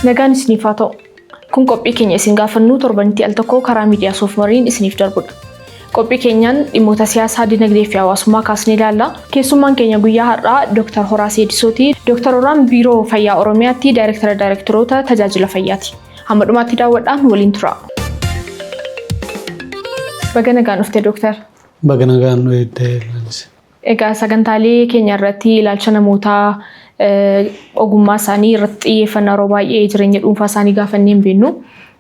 Nagaan isiniif haa ta'u. Kun qophii keenya isin gaafannu torbanitti al tokko karaa miidiyaa Soofmariin isiniif darbudha. Qophii keenyaan dhimmoota siyaasaa, dinagdee fi hawaasummaa kaasnee ilaalla. Keessummaan keenya guyyaa har'aa Dr. Horaa Seedisooti. Dr. Horaan Biiroo Fayyaa Oromiyaatti Daayirektara Daayirektaroota Tajaajila Fayyaati. Hamma dhumaatti daawwadhaan waliin tura. Baga nagaan dhufte, Dooktar. Baga nagaan nu eegdee, Laalise. Egaa sagantaalee keenya irratti ilaalcha namootaa, ogummaa isaanii irratti xiyyeeffannaa, yeroo baay'ee jireenya dhuunfaa isaanii gaafannee hin beeknu.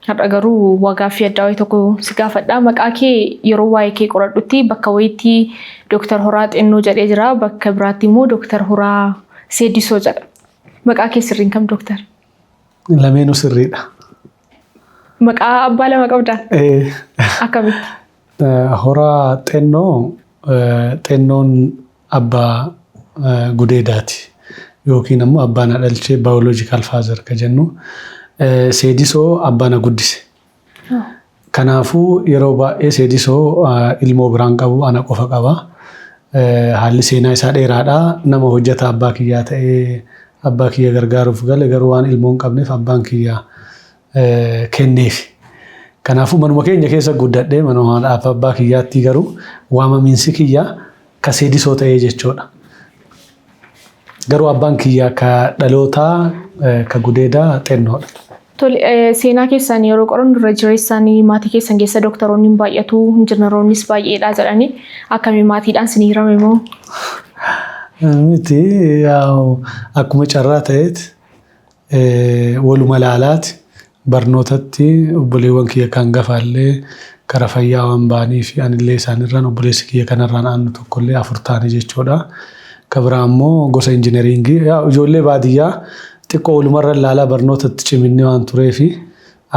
Har'a garuu waa gaaffii addaa wayii tokko si gaafadha. Maqaa kee yeroo waa'ee kee qoradhutti bakka wayiitti Dooktar Horaa Xennoo jedhee jira. Bakka biraatti immoo Dooktar Horaa Seeddisoo jedha. Maqaa kee sirriin kam, Dooktar? Lameenuu sirriidha. Maqaa abbaa lama qabdaa? Akkamitti? Horaa Xennoo, Xennoon abbaa gudeedaati. Yookiin ammoo abbaa na dhalchee, biological father ka jennu. Seedisoo abbaa na guddise. Kanaafuu yeroo baay'ee Seedisoo ilmoo biraan qabu, ana qofa qaba. Haalli seenaa isaa dheeraadha. Nama hojjeta abbaa kiyyaa ta'ee abbaa kiyya gargaaruuf gale, garuu waan ilmoo hin qabneef abbaan kiyya kenneef. Kanaafuu manuma keenya keessa guddadhee, manuma haadhaaf abbaa kiyyaatti, garuu waamamiinsi kiyya ka Seedisoo ta'ee jechuudha. Garuu abbaan kiyya ka dhalootaa, ka gudeedaa Xennoodha. Tole, seenaa keessan yeroo qorannu irra jireessaan maatii keessan keessa dooktaroonni hin baay'atu, injiinaroonnis baay'eedha jedhanii, akkamii, maatiidhaan isin hirame moo? Miti, akkuma carraa ta'eet waluma laalaati barnootatti obboleewwan kiyya kan gafaallee kara fayyaa waan ba'anii fi anillee isaanirraan, obboleessi kiyya kanarraan aannu tokkollee, afur ta'anii jechuudha. Ka biraa immoo gosa injineringii ijoollee baadiyyaa xiqqoo walumarra ilaalaa barnootatti ciminni waan tureefi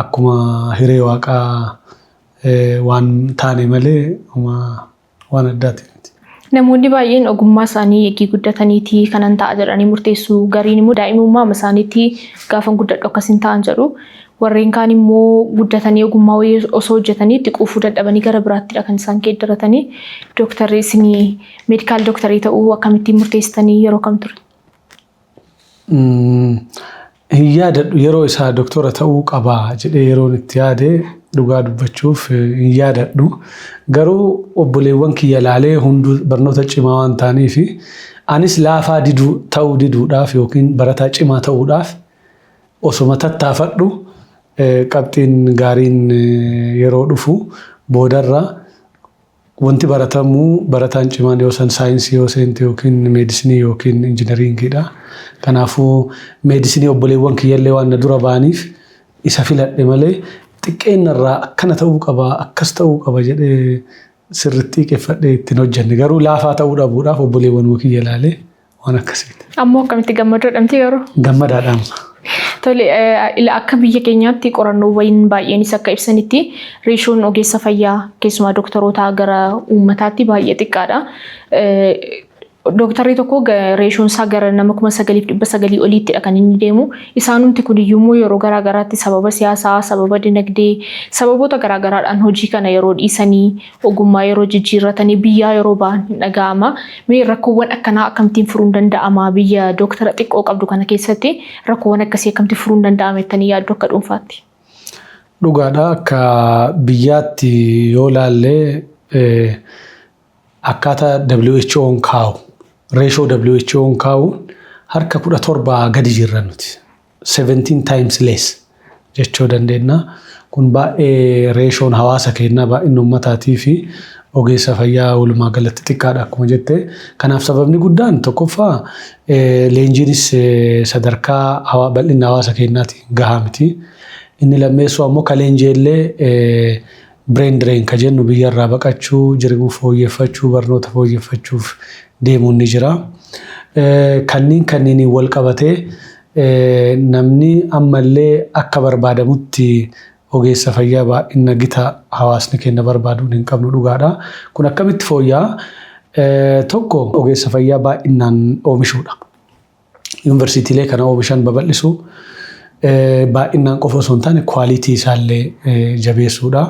akkuma hiree waaqaa waan taane malee waan addaati miti. Namoonni baay'een ogummaa isaanii eegii guddataniiti kanan ta'a jedhanii murteessu. Gariin immoo daa'imummaa isaaniitti gaafan guddadhu akkasin ta'an jedhu. Warreen kaan immoo guddatanii ogummaa wayii osoo hojjetanii itti quufuu dadhabanii gara biraattidha kan isaan geeddaratanii. Dooktarri, isinii medical doctorii ta'uu akkamittiin murteessitanii, yeroo kam ture? Hin yaadadhu yeroo isaa doktora ta'uu qabaa jedhee yeroon itti yaade, dhugaa dubbachuuf hin yaadadhu. Garuu obboleewwan kiyya laalee hunduu barnoota cimaa waan ta'aniif anis laafaa diduu ta'uu diduudhaaf yookiin barataa cimaa ta'uudhaaf osuma tattaafadhu, qabxiin gaariin yeroo dhufu boodarra wanti baratamu, barataan cimaan yoo san saayinsii yoo seente yookiin meedisinii yookiin injinariingiidha. Kanaafuu meedisinii obboleewwan kiyyallee waan na dura ba'aniif isa filadhe malee xiqqeennarraa akkana ta'uu qaba, akkas ta'uu qaba jedhee sirriitti xiiqeffadhee ittiin hojjenne. Garuu laafaa ta'uu dhabuudhaaf obboleewwanuma kiyya ilaalee waan akkasiiti. Ammoo akkamitti gammadoodhamti garuu? Gammadaadhaan. Tole, akka biyya keenyaatti qorannoowwan baay'eenis akka ibsanitti ratioon ogeessa fayyaa, keessumaa dooktaroota, gara uummataatti baay'ee xiqqaadha. Dooktarri tokko ratioon isaa gara nama 9,900 oliittidha kan inni deemu. Isaanumti kun iyyuu yeroo garaa garaatti sababa siyaasaa, sababa dinagdee, sababoota garaa garaadhaan hojii kana yeroo dhiisanii, ogummaa yeroo jijjiirratanii biyyaa yeroo ba'an hin dhaga'ama. Mee rakkoowwan akkanaa akkamittiin furuun danda'ama? Biyya dooktara xiqqoo qabdu kana keessatti rakkoowwan akkasii akkamitti furuun danda'ama jettanii yaaddu akka dhuunfaatti? Dhugaadha, akka biyyaatti yoo laallee akkaataa WHO'n kaa'u, ratio WHO'n kaa'u harka 17 gadi jirra nuti. 17 times less jechuu dandeenya. Kun baay'ee ratioon hawaasa keenyaa, baay'inni uummataatii fi ogeessa fayyaa walumaa galatti xiqqaadha akkuma jette. Kanaaf sababni guddaan tokkoffaa leenjiinis sadarkaa bal'ina hawaasa keenyaatiin gahaa miti. Inni lammeessoo ammoo ka leenjiillee brain drain ka jennu, biyyarraa baqachuu, jiruu fooyyeffachuu, barnoota fooyyeffachuuf deemuun ni jira. Kanneen kanneeniin wal qabatee namni ammallee akka barbaadamutti ogeessa fayyaa baay'ina gita hawaasni keenya barbaaduun hin qabnu, dhugaadha. Kun akkamitti fooyya'a? Tokko, ogeessa fayyaa baay'inaan oomishuudha. Yuunivarsiitiilee kana oomishan babal'isuu, baay'inaan qofa osoo hin taane quality isaallee jabeessuudha.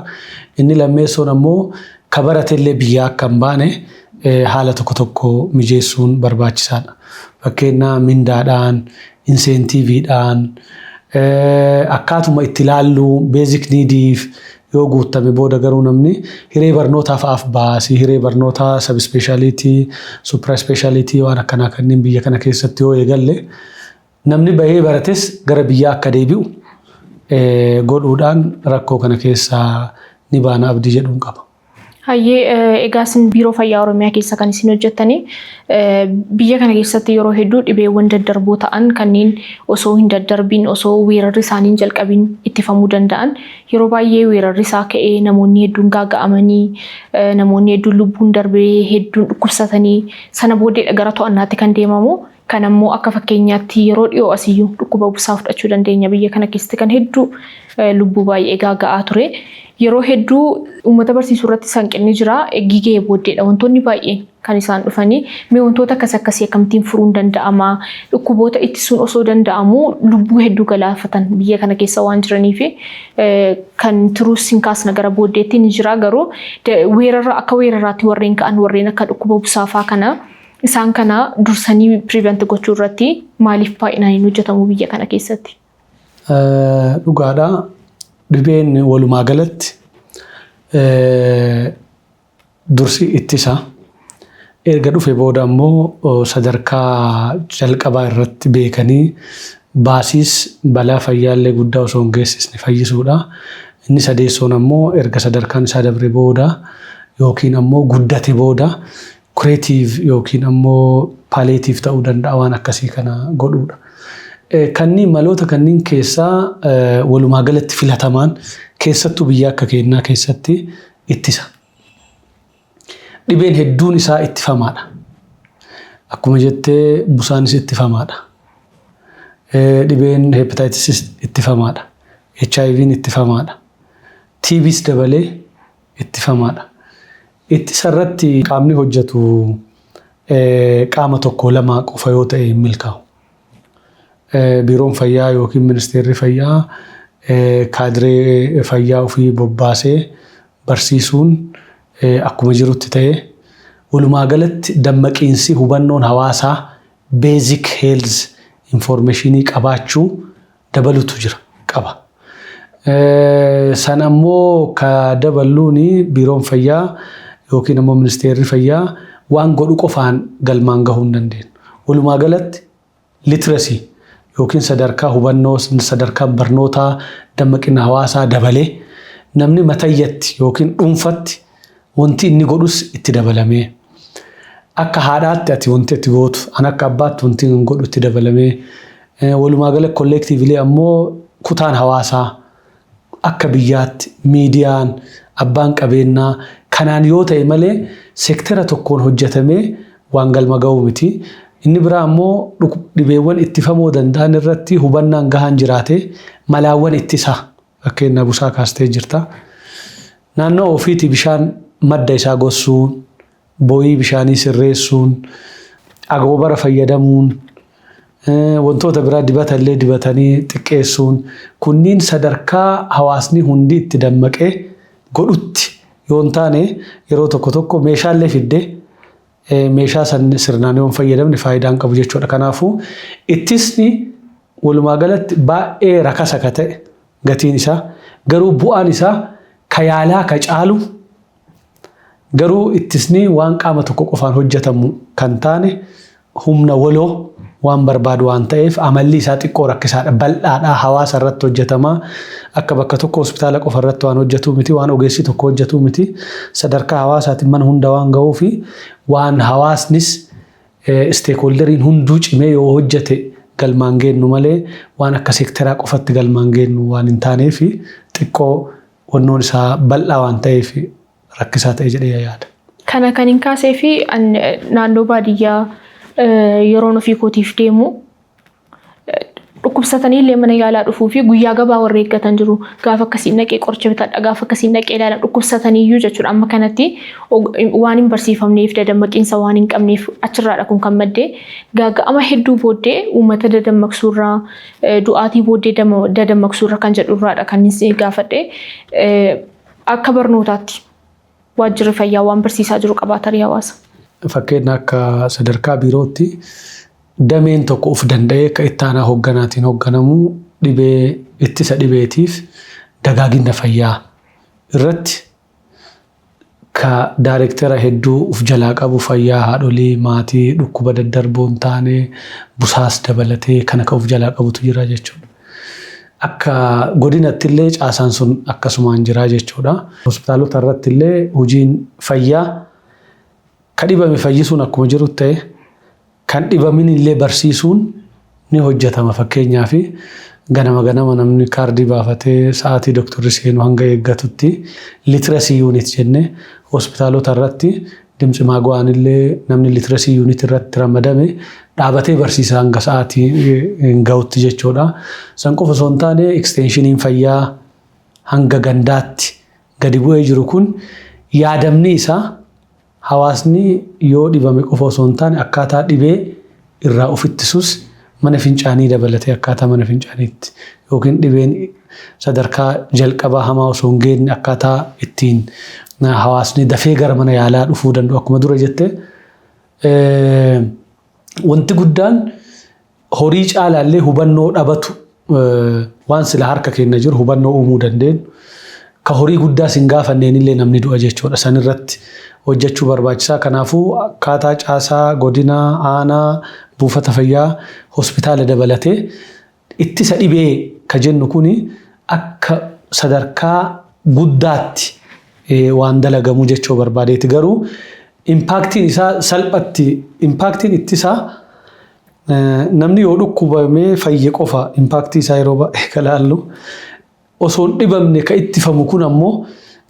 Inni lammeessoon ammoo ka baratellee biyyaa akka hin baane haala tokko tokko mijeessuun barbaachisaadha. Fakkeenyaa mindaadhaan, incentiveiidhaan. Akkaatuma itti ilaallu basic neediif yoo guutame booda garuu namni hiree barnootaa fa'aaf baasii hiree barnootaa sub specialty, super specialty waan akkanaa kanneen biyya kana keessatti yoo eegalle, namni bahee barates gara biyyaa akka deebi'u godhuudhaan rakkoo kana keessaa ni baana abdii jedhuun qaba. Hayyee, egaa isin Biiroo Fayyaa Oromiyaa keessa kan isin hojjettanii, biyya kana keessatti yeroo hedduu dhibeewwan daddarboo ta'an kanneen osoo hin daddarbiin, osoo weerarri isaanii hin jalqabiin ittifamuu danda'an, yeroo baay'ee weerarri isaa ka'ee namoonni hedduun gaaga'amanii, namoonni hedduun lubbuun darbee, hedduun dhukkubsatanii, sana booddeedha gara to'annaatti kan deemamu. Kan ammoo akka fakkeenyaatti yeroo dhiyoo asiyyuu dhukkuba busaa fudhachuu dandeenya, biyya kana keessatti kan hedduu lubbuu baay'ee gaaga'aa ture. Yeroo hedduu uummata barsiisuu irratti hanqinni jira. Gigee booddeedha wantoonni baay'een kan isaan dhufanii. Mee wantoota akkas akkasii akkamittiin furuun danda'ama? Dhukkuboota ittisuun osoo danda'amu lubbuu hedduu galaafatan biyya kana keessa waan jiranii fi kan turuus hin kaasna gara booddeetti ni jira, garuu weerara akka weeraraatti warreen ka'an, warreen akka dhukkuba busaafaa kana, isaan kana dursanii prevent gochuu irratti maaliif baay'inaan hin hojjetamu biyya kana keessatti? Dhugaadha. Dhibeen walumaa galatti dursi ittisa. Erga dhufe booda ammoo sadarkaa jalqabaa irratti beekanii baasiis balaa fayyaallee guddaa osoo hin geessisne fayyisuudha. Inni sadeessoon ammoo erga sadarkaan isaa dabre booda yookiin ammoo guddate booda curative yookiin ammoo palliative ta'uu danda'a waan akkasii kana godhuudha. Kanneen maloota kanneen keessaa walumaa galatti filatamaan keessattuu biyya akka keenyaa keessatti ittisa. Dhibeen hedduun isaa ittifamaadha. Akkuma jettee busaanis ittifamaadha. Dhibeen hepatitis ittifamaadha. HIV'n ittifamaadha. TBs dabalee ittifamaadha. Ittisa irratti qaamni hojjetu qaama tokko lama qofa yoo ta'e hin milkaa'u. Biiroon fayyaa yookiin ministeerri fayyaa kaadiree fayyaa ofii bobbaasee barsiisuun akkuma jirutti ta'ee, walumaa galatti dammaqiinsi hubannoon hawaasaa basic health informationii qabaachuu dabalutu jira qaba. Sana ammoo ka daballuun biiroon fayyaa yookiin ammoo ministeerri fayyaa waan godhu qofaan galmaan gahuu hin dandeenyu. Walumaa galatti literacy yookiin sadarkaa hubannoo, sadarkaa barnootaa, dammaqina hawaasaa dabalee namni matayyatti yookiin dhuunfatti wanti inni godhus itti dabalamee, akka haadhaatti ati wanti ati gootu, an akka abbaatti wanti inni godhu itti dabalamee, walumaa gala collectively ammoo kutaan hawaasaa akka biyyaatti, miidiyaan, abbaan qabeenyaa kanaan yoo ta'e malee seektara tokkoon hojjetamee waan galma ga'uu miti. Inni biraa ammoo dhibeewwan ittifamuu danda'an irratti hubannaan gahaan jiraate malaawwan ittisaa, fakkeenya busaa kaastee jirta. Naannoo ofiitii bishaan madda isaa gossuun, booyii bishaanii sirreessuun, agoobara fayyadamuun, wantoota biraa dibata illee dibatanii xiqqeessuun kunniin sadarkaa hawaasni hundi itti dammaqee godhutti yoo hin taane, yeroo tokko tokko meeshaalee fiddee meeshaa san sirnaan yoo hin fayyadamne faayidaan qabu jechuudha. Kanaafuu ittisni walumaa galatti baay'ee rakasa ka ta'e gatiin isaa, garuu bu'aan isaa ka yaalaa ka caalu, garuu ittisni waan qaama tokko qofaan hojjetamu kan taane humna waloo waan barbaadu waan ta'eef amalli isaa xiqqoo rakkisaadha. Bal'aadha, hawaasa irratti hojjetama. Akka bakka tokko hospitaala qofa irratti waan hojjetu miti, waan ogeessi tokko hojjetu miti. Sadarkaa hawaasaatiin mana hunda waan ga'uu fi waan hawaasnis stakeholderiin hunduu cimee yoo hojjete galmaan geennu malee waan akka seektaraa qofatti galmaan geennu waan hin taaneef, xiqqoo wannoon isaa bal'aa waan ta'eef rakkisaa ta'e jedhee yaada. Kana kan hin kaasee fi naannoo baadiyyaa yeroon ofii kootiif deemu dhukkubsatanii illee mana yaalaa dhufuu fi guyyaa gabaa warra eeggatan jiru. Gaafa akkasiin dhaqee qoricha bitadha, gaafa akkasiin dhaqee ilaala, dhukkubsatanii iyyuu jechuudha. Amma kanatti waan hin barsiifamneef, dadammaqiinsa waan hin qabneef achirraadha kun kan madde. Gaaga'ama hedduu booddee uummata dadammaqsuurraa, du'aatii booddee dadammaqsuurra kan jedhurraadha kan inni gaafadhe. Akka barnootaatti waajjirri fayyaa waan barsiisaa jiru qabaatarii hawaasa? Fakkeenya akka sadarkaa biirootti dameen tokko of danda'ee akka itti aanaa hoogganaatiin hoogganamu Dhibee ittisa dhibeetiif dagaagina fayyaa irratti ka daayirektara hedduu uf jalaa qabu, fayyaa haadholii, maatii, dhukkuba daddarboo hin taane, busaas dabalatee kana ka uf jalaa qabutu jira jechuudha. Akka godinatti illee caasaan sun akkasumaan jira jechuudha. Hospitaalota irratti illee hojiin fayyaa ka dhibame fayyisuun akkuma jiru ta'e, kan dhibamin illee barsiisuun ni hojjetama. Fakkeenyaaf, ganama ganama namni kaardii baafatee sa'aatii doktorri seenu hanga eeggatutti literacy unit jennee hospitaalota irratti dimtsi maago'aan illee namni literacy unit irratti ramadame dhaabatee barsiisa hanga sa'aatii hin gahutti jechuudha. San qofa osoo hin taane, extensioniin fayyaa hanga gandaatti gadi bu'ee jiru kun yaadamni isaa hawaasni yoo dhibame qofa osoo hin taane, akkaataa dhibee irraa of ittisuus, mana fincaanii dabalatee, akkaataa mana fincaaniitti yookiin dhibeen sadarkaa jalqabaa hamaa osoo hin geenye akkaataa ittiin hawaasni dafee gara mana yaalaa dhufuu danda'u. Akkuma dura jette, wanti guddaan horii caalaallee hubannoo dhabatu. Waan sila harka keenya jiru hubannoo uumuu dandeenyu ka horii guddaa sin gaafanneen illee namni du'a jechuudha. Sanirratti hojjechuu barbaachisaa. Kanaafuu akkaataa caasaa godinaa, aanaa, buufata fayyaa, hospitaala dabalatee ittisa dhibee ka jennu kuni akka sadarkaa guddaatti waan dalagamu jechuu barbaadeeti. Garuu impactiin isaa salphatti, impactiin ittisaa namni yoo dhukkubamee fayye qofa impactii isaa yeroo baay'ee ka laallu. Osoo hin dhibamne ka ittifamu kun ammoo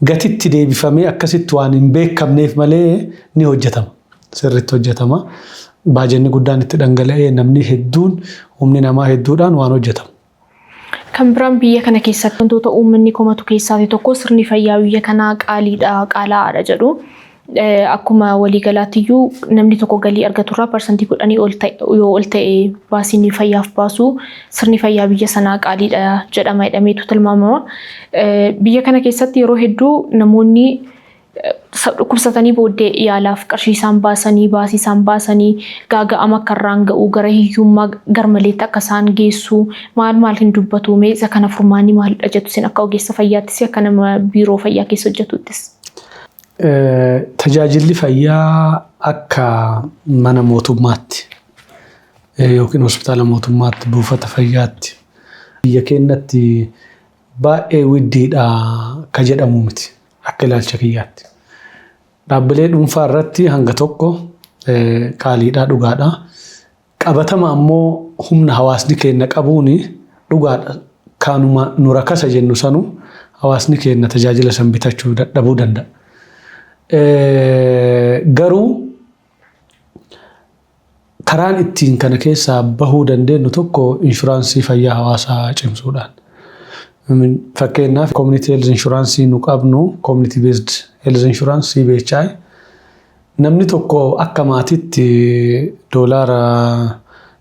gatitti deebifamee akkasitti waan hin beekamneef malee ni hojjetama. Sirriitti hojjetama. Baajenni guddaan itti dhangala'ee, namni hedduun, humni namaa hedduudhaan waan hojjetamu. Kan biraan, biyya kana keessatti wantoota uummanni komatu keessaa tokko sirni fayyaa biyya kanaa qaaliidha, qaalaa'aadha jedhu. Akkuma waliigalaatti iyyuu namni tokko galii argaturraa 10% ol ta'e yoo ol ta'e baasiin fayyaaf baasu, sirni fayyaa biyya sanaa qaaliidha jedhama jedhameetu tilmaamama. Biyya kana keessatti yeroo hedduu namoonni dhukkubsatanii booddee yaalaaf qarshii isaan baasanii, baasii isaan baasanii gaaga'ama akka irraan ga'u, gara hiyyummaa garmaleetti akka isaan geessu maal maal hin dubbatu. Mee isa kana furmaanni maalidha jettu isin, akka ogeessa fayyaattis, akka nama biiroo fayyaa keessa hojjetuttis? Tajaajilli fayyaa akka mana mootummaatti yookiin hospitaala mootummaatti, buufata fayyaatti biyya keenyatti baay'ee widdiidha ka jedhamu miti akka ilaalcha kiyyaatti. Dhaabbilee dhuunfaa irratti hanga tokko qaaliidha, dhugaadha. Qabatama ammoo humna hawaasni keenya qabuun dhugaadha. Kanuma nu rakasa jennu sanu hawaasni keenya tajaajila san bitachuu dadhabuu danda'a. Garuu karaan ittiin kana keessaa bahuu dandeenyu tokko inshuraansii fayyaa hawaasaa cimsuudhaan. Fakkeenyaaf, community health insurance nu qabnu, community based health insurance, CBHI, namni tokko akka maatiitti $9,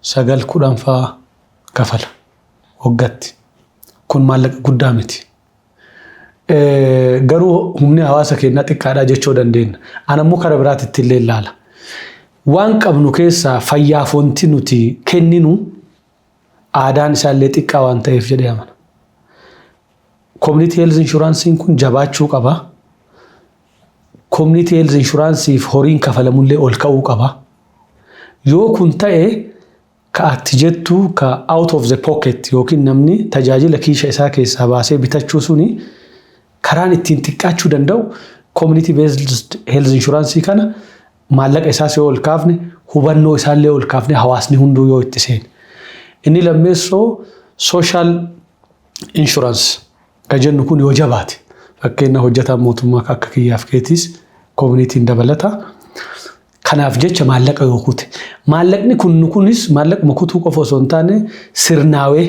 10 fa'aa kafala waggaatti. Kun maallaqa guddaa miti. Garuu humni hawaasa keenyaa xiqqaadha jechuu dandeenya. Ana immoo karaa biraatitti illee ilaala. Waan qabnu keessaa fayyaaf wanti nuti kenninu aadaan isaallee xiqqaa waan ta'eef jedhee amana. Community health insuranceiin kun jabaachuu qaba. Community health insuranceiif horiin kafalamullee ol ka'uu qaba. Yoo kun ta'e, ka ati jettu ka out of the pocket yookiin namni tajaajila kiisha isaa keessaa baasee bitachuu suni karaan ittiin xiqqaachuu danda'u community based health insurance kana maallaqa isaas yoo ol kaafne, hubannoo isaallee ol kaafne, hawaasni hunduu yoo itti seene. Inni lammeessoo social insurance ka jennu kun yoo jabaate, fakkeenya hojjetaan mootummaa akka kiyyaaf keetiis communityn dabalata. Kanaaf jecha maallaqa yoo kute, maallaqni kun kunis maallaquma kutuu qofa osoo hin taane, sirnaawee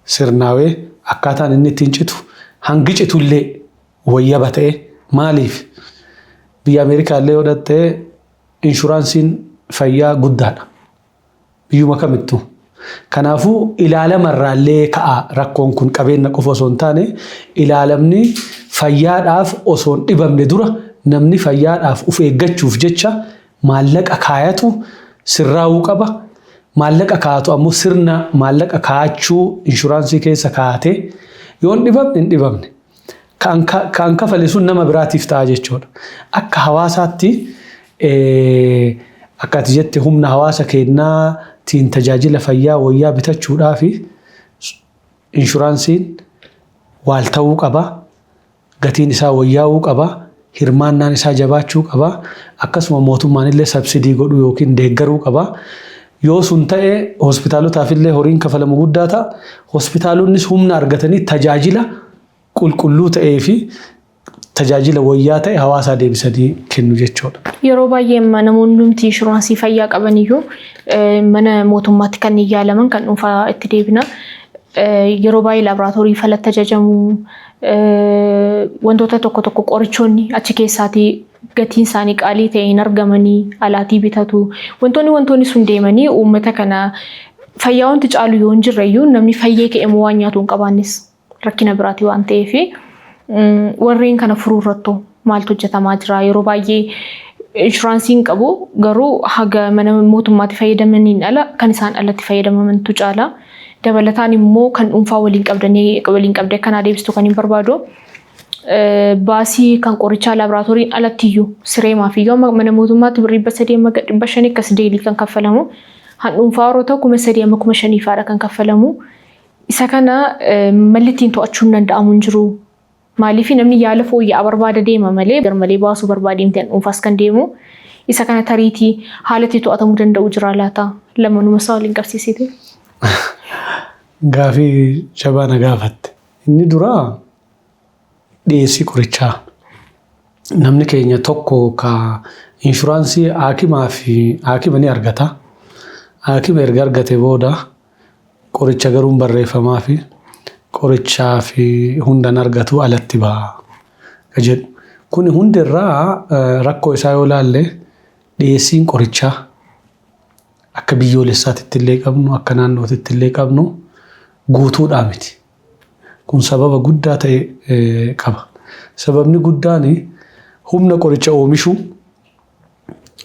sirnaawee akkaataan inni ittiin citu, hangi citullee wayyaba ta'e. Maaliif, biyya Ameerikaa illee yoo dhattee insuranceiin fayyaa guddaadha. Biyyuma kamittuu. Kanaafuu ilaalamarraallee ka'a rakkoon kun. Qabeenya qofa osoo hin taane, ilaalamni fayyaadhaaf osoo hin dhibamne dura namni fayyaadhaaf of eeggachuuf jecha maallaqa kaayatu sirraa'uu qaba. Maallaqa kaa'atu ammoo sirna maallaqa kaa'achuu inshuraansii keessa kaa'atee yoo hin dhibamne hin dhibamne. Kan kafale sun nama biraatiif ta'a jechuudha. Akka hawaasaatti, akka ati jette, humna hawaasa keenyaatiin tajaajila fayyaa wayyaa bitachuudhaaf inshuraansiin waal ta'uu qaba. Gatiin isaa wayyaa'uu qaba. Hirmaannaan isaa jabaachuu qaba. Akkasuma mootummaan illee subsidy godhuu yookiin deeggaruu qaba. Yoo sun ta'e hospitaalotaaf illee horiin kafalamu guddaa ta'a. Hospitaalonnis humna argatanii tajaajila qulqulluu ta'ee fi tajaajila wayyaa ta'e hawaasaa deebisanii kennu jechuudha. Yeroo baay'ee namoonni numti inshuraansii fayyaa qaban iyyuu mana mootummaatti kan yaalaman, kan dhuunfaa itti deebina. Yeroo baay'ee laaboraatoorii falatti ajajamu, wantoota tokko tokko, qorichoonni achi keessaatii gatiin isaanii qaalii ta'e hin argamanii, alaatii bitatu. Wantoonni sun deemanii uummata kana fayyaa wanti caalu yoo hin jirre iyyuu, namni fayyee ka'e immoo waan nyaatu hin qabaannis rakkina biraati waan ta'eef, warreen kana furuu irrattuu maaltu hojjetamaa jira? Yeroo baay'ee inshuraansiin qabu, garuu haga mana mootummaatti fayyadamaniin ala kan isaan alatti fayyadamamantu caala. Dabalataan immoo kan dhuunfaa waliin qabdanii waliin qabdee akkanaa deebistu kan hin barbaadu. Baasii kan qorichaa laaboraatooriin alatti iyyuu sireemaaf iyyuu mana mootummaatti birrii 300 amma 500 akkas daily kan kaffalamu. Han dhuunfaa yeroo ta'u 3000 amma 5000 fa'aadha kan kaffalamu. Isa kana malli ittiin to'achuun danda'amu hin jiru. Maaliif namni yaala fooyya'aa barbaada deema malee garmalee baasuu barbaadee miti dhuunfaas kan deemu. Isa kana tariitii haala itti to'atamuu danda'u jira laata? Lamanuma isaa waliin qabsiisite. Gaafii jabaa na gaafatte. Inni duraa dhiyeessii qorichaa. Namni keenya tokko ka inshuraansii haakimaa fi haakima ni argata. Haakima erga argate booda qoricha garuu barreeffamaa fi qorichaa fi hundan argatu, alatti ba'a jedhu. Kuni hundirraa rakkoo isaa yoo ilaalle, dhiyeessiin qorichaa akka biyyoolessaatti illee qabnu, akka naannootitti illee qabnu guutuudhaa miti. Kun sababa guddaa ta'e qaba. Sababni guddaan humna qoricha oomishuu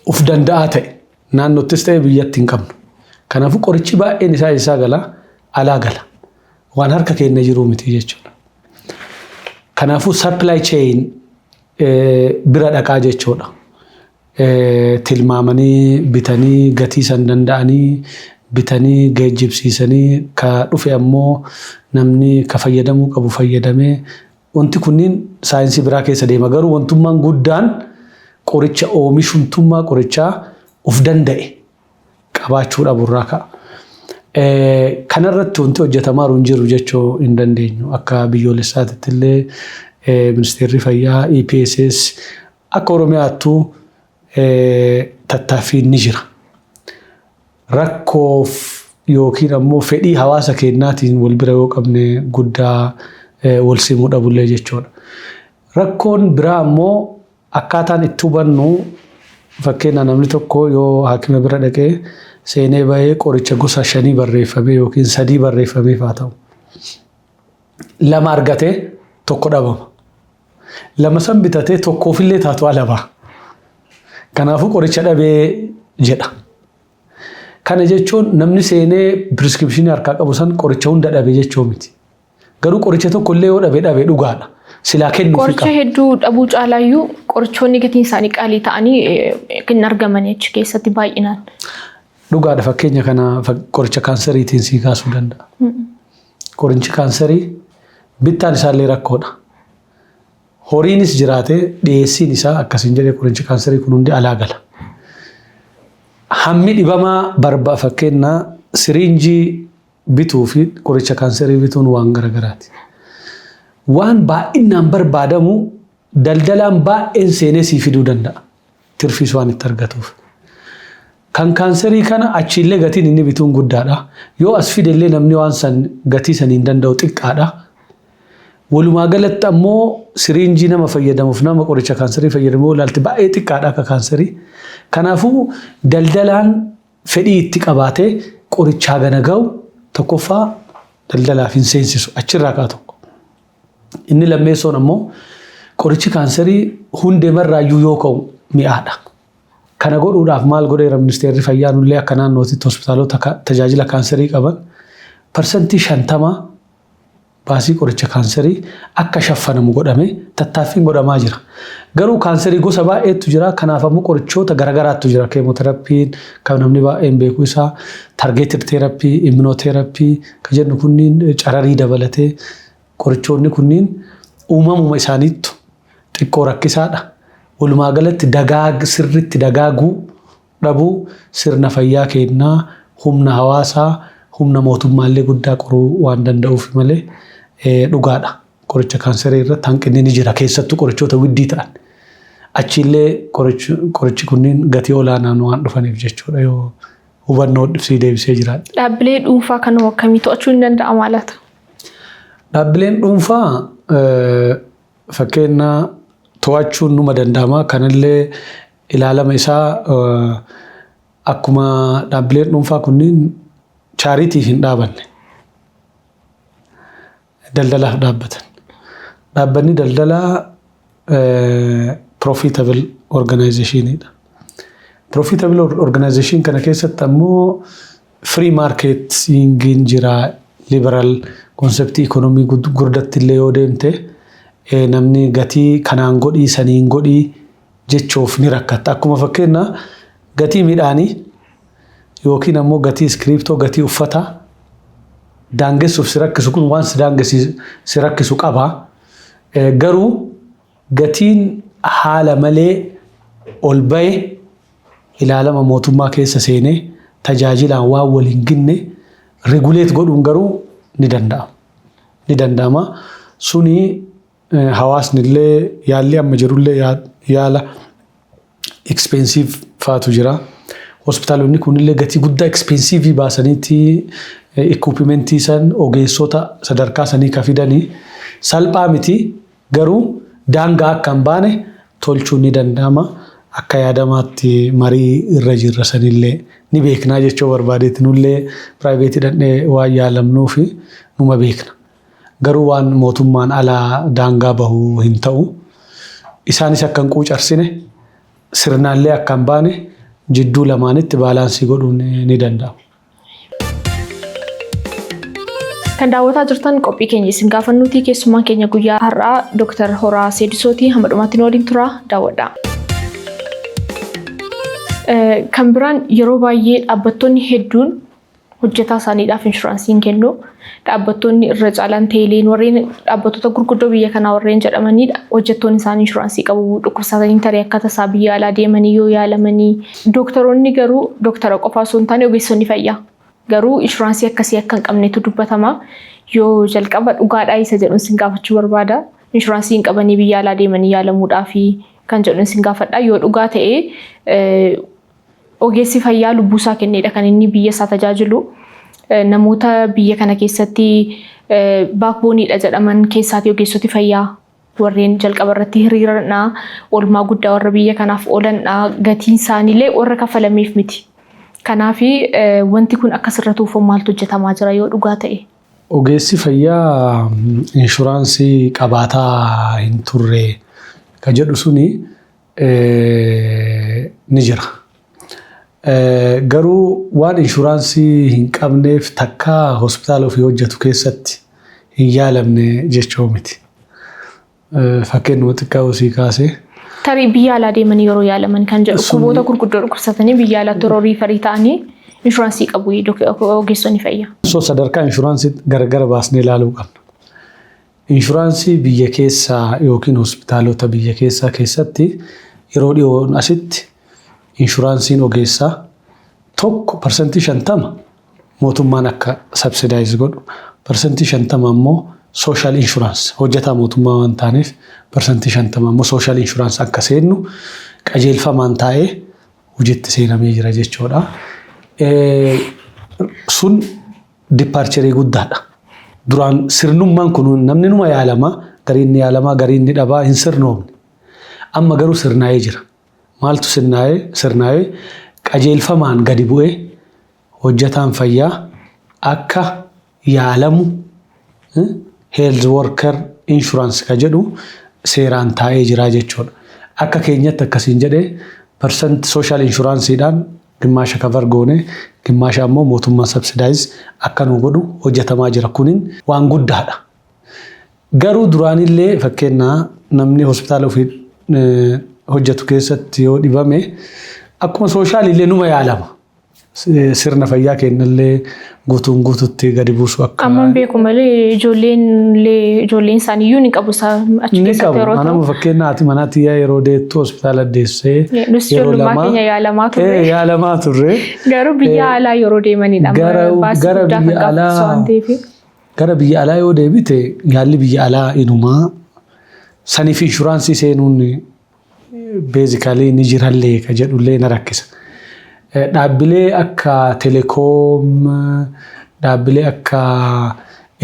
uf danda'aa ta'e naannottis ta'e biyyatti hin qabnu. Kanaafuu qorichi baay'een isaa eessaa gala? Alaa gala. Waan harka keenya jiru miti jechuudha. Kanaafuu supply chain bira dhaqaa jechuudha. Tilmaamanii bitanii, gatii san danda'anii bitanii, geejjibsiisanii, ka dhufe ammoo namni ka fayyadamuu qabu fayyadamee, wanti kunniin saayinsii biraa keessa deema. Garuu wantummaan guddaan qoricha oomishumtummaa qorichaa uf danda'e qabaachuu dhaburraa ka'a. Kanarratti wanti hojjetamaa jiru hin jiru jechuu hin dandeenyu. Akka biyyoolessaatti illee ministeerri fayyaa, EPSS, akka Oromiyaattuu tattaaffiin ni jira. Rakkoof yookiin ammoo fedhii hawaasa keenyaatiin wal bira yoo qabne guddaa wal simuu dhabullee jechuudha. Rakkoon biraa ammoo akkaataan itti hubannu, fakkeenya namni tokko yoo haakima bira dhaqee seenee bahee qoricha gosa shanii barreeffamee yookiin sadii barreeffameef haa ta'u. Lama argatee tokko dhabama. Lama san bitatee tokkoofillee taatu ala ba'a. Kanaafuu qoricha dhabee jedha. Kana jechuun namni seenee prescription harkaa qabu san qoricha hunda dhabe jechuu miti. Garuu qoricha tokko illee yoo dhabe dhabe dhugaadha. Silaa kennuufi Qoricha qaba. hedduu dhabuu caalaayyuu qorichoonni gatiin isaanii qaalii ta'anii kan argaman achi keessatti baay'inaan. Dhugaadha, fakkeenya kana qoricha kaanseriitiin sii kaasuu danda'a. Qorichi kaanserii bittaan isaallee rakkoodha. Horiinis jiraatee dhiyeessiin isaa akkasiin jedhee, qorichi kaanserii kun hundi alaa gala. Hammi dhibamaa barba, fakkeenyaa siriinjii bituu fi qoricha kaanserii bituun waan garagaraati. Waan baay'inaan barbaadamu daldalaan baay'een seenee sii fiduu danda'a. Tirfiis waan itti argatuuf. Kan kaanserii kana achiillee gatiin inni bituun guddaadha. Yoo as fidellee namni waan san gatii san hin danda'u xiqqaadha. Walumaa galatti ammoo siriinjii nama fayyadamuuf nama qoricha kaanserii fayyadamu yoo ilaalte baay'ee xiqqaadha akka kaanserii. Kanaafuu daldalaan fedhii itti qabaatee qorichaa gana ga'u tokkoffaa daldalaaf hin seensisu, achirraa ka'a tokko. Inni lammeessoon ammoo qorichi kaanserii hundeemarraayyuu yoo ka'u mi'aadha. Kana godhuudhaaf maal godheera ministeerri fayyaa? Nullee akka naannootitti hospitaalota tajaajila kaanserii qaban 50% baasii qoricha kaanserii akka shaffanamu godhame tattaaffiin godhamaa jira. Garuu kaanserii gosa baay'eetu jira. Kanaaf ammoo qorichoota garagaraatu jira. Chemotherapyn kan namni baay'een beeku isaa, targeted therapy, immunotherapy kan jennu kunniin, cararii dabalatee qorichoonni kunniin uumamuma isaaniittu xiqqoo rakkisaadha. Walumaa galatti dagaag sirriitti dagaaguu dhabuu sirna fayyaa kennaa, humna hawaasaa, humna mootummaallee guddaa qoruu waan danda'uuf malee dhugaadha. Qoricha kaanserii irratti hanqinni ni jira, keessattuu qorichoota widdii ta'an. Achiillee qorichi kunniin gatii olaanaan waan dhufaniif jechuudha, yoo hubannoo sii deebisee jiraadha. Dhaabbilee dhuunfaa kanuma akkamii to'achuu hin danda'ama laata? Dhaabbileen dhuunfaa fakkeenya to'achuun numa danda'ama. Kanallee ilaalama isaa akkuma dhaabbileen dhuunfaa kunniin charityf hin dhaabanne. Daldalaaf dhaabbatan. Dhaabbanni daldalaa profitable organizationidha. Profitable organization kana keessatti ammoo free marketingiin jira, liberal conceptii economy gurdatti illee yoo deemte namni gatii kanaan godhii, saniin godhii jechuuf ni rakkatta. Akkuma fakkeenya gatii midhaanii yookiin ammoo gatii iskiriiptoo, gatii uffataa daangessuuf si rakkisu, kun waan si rakkisu qaba. Garuu gatiin haala malee ol bahe ilaalama mootummaa keessa seenee tajaajilaan waan wal hin ginne regulate godhuun garuu ni danda'ama. Ni danda'ama. Suni hawaasni illee yaalli amma jirullee yaala expensive faatu jira. Hospitaalonni kunillee gatii guddaa expensive baasaniitti equipmentii san, ogeessota sadarkaa sanii ka fidanii salphaa miti, garuu daangaa akka hin baane tolchuun ni danda'ama. Akka yaadamaatti marii irra jirra, sanillee ni beeknaa jechuu barbaadeetti, nullee private dhaqnee waan yaalamnuufi numa beekna. Garuu waan mootummaan alaa daangaa bahuu hin ta'u. Isaanis akka hin quucarsine, sirnaallee akka hin baane jidduu lamaanitti balance godhuun ni danda'ama. Kan daawwataa jirtan qophii keenya isin gaafannuuti. Keessummaan keenya guyyaa har'aa Dooktar Horaa Seedisooti. Hamma dhumaatti nu waliin tura, daawwadhaa. Kan biraan yeroo baay'ee dhaabbattoonni hedduun hojjetaa isaaniidhaaf inshuraansii hin kennu. Dhaabbattoonni irra caalaan teeleen, warreen dhaabbattoota gurguddoo biyya kanaa warreen jedhamanidha. Hojjettoonni isaanii inshuraansii qabu. Dhukkubsatanii tarii akka tasaa biyya alaa deemanii yoo yaalamanii. Dooktaroonni garuu, dooktara qofaa osoo hin taane ogeessonni fayyaa garuu inshuraansii akkasii akka hin qabnetu dubbatama. Yoo jalqaba dhugaadhaa isa jedhuun sin gaafachuu barbaada. Inshuraansii hin qabanii biyya alaa deemanii yaalamuudhaafi kan jedhuun sin gaafadha. Yoo dhugaa ta'e, ogeessi fayyaa lubbuusaa kenneedha kan inni biyya isaa tajaajilu. Namoota biyya kana keessatti backboneiidha jedhaman keessaatii ogeessoti fayyaa warreen jalqaba irratti hiriiranidha. Oolmaa guddaa warra biyya kanaaf oolanidha. Gatiin isaaniillee warra kaffalameef miti. Kanaaf wanti kun akka sirratuuf maaltu hojjetamaa jira yoo dhugaa ta'e? Ogeessi fayyaa inshuraansii qabaataa hin turre kan jedhu suni ni jira. Garuu waan inshuraansii hin qabneef takka hospitaala ofii hojjetu keessatti hin yaalamne jechuu miti. Fakkeenyuma xiqqaa osii kaasee. Tarii biyya alaa deemanii yeroo yaalaman kan jedhu, dhukkuboota gurguddoo dhukkubsatanii biyya alaatti yeroo refer ta'anii inshuraansii qabu ogeessonni fayyaa. So sadarkaa inshuraansii gargar baasnee ilaaluu qabna. Inshuraansii biyya keessaa yookiin hospitaalota biyya keessaa keessatti yeroo dhiyoon asitti inshuraansiin ogeessaa tokko 50% mootummaan akka subsidize godhu, 50% ammoo social insurance, hojjetaa mootummaa waan taaneef 50% ammoo social insurance akka seennu qajeelfamaan taa'ee hojiitti seenamee jira jechuudha. Sun departure guddaadha. Duraan sirnummaan kun namni numa yaalamaa, gariin ni yaalamaa, gariin ni dhabaa, hin sirnoomne. Amma garuu sirnaa'ee jira. Maaltu sirnaa'ee? Sirnaa'ee qajeelfamaan gadi bu'ee hojjetaan fayyaa akka yaalamu health worker insurance ka jedhu seeraan taa'ee jira jechuudha. Akka keenyatti akkasiin jedhee Percent social insuranceiidhaan gimmaasha cover goone, gimmaasha ammoo mootummaan subsidize akka nu godhu hojjetamaa jira. Kunin waan guddaadha. Garuu duraanillee, fakkeenyaa, namni hospitaala ofii hojjetu keessatti yoo dhibame akkuma socialillee numa yaalama. Sirna fayyaa keenyallee guutuun guututti gadi buusu akka. Amma beeku malee ijoolleen ijoolleen isaanii iyyuu ni qabu achi Ni keessatti qabu. yeroo ta'u. Anama fakkeenya haati manaatti yeroo deettu hospitaala deessee. Nus ijoollummaa keenya yaalamaa turre. Yaalamaa turre. Garuu biyya alaa yeroo deemanidha. Baasii Gara guddaa kan biyya gaafachiisu waan alaa ta'eef. Gara biyya alaa yoo deebite, yaalli biyya alaa inumaa saniif insurance seenuun basically ni jirallee ka jedhullee na rakkisa. Dhaabbilee akka telecom, dhaabbilee akka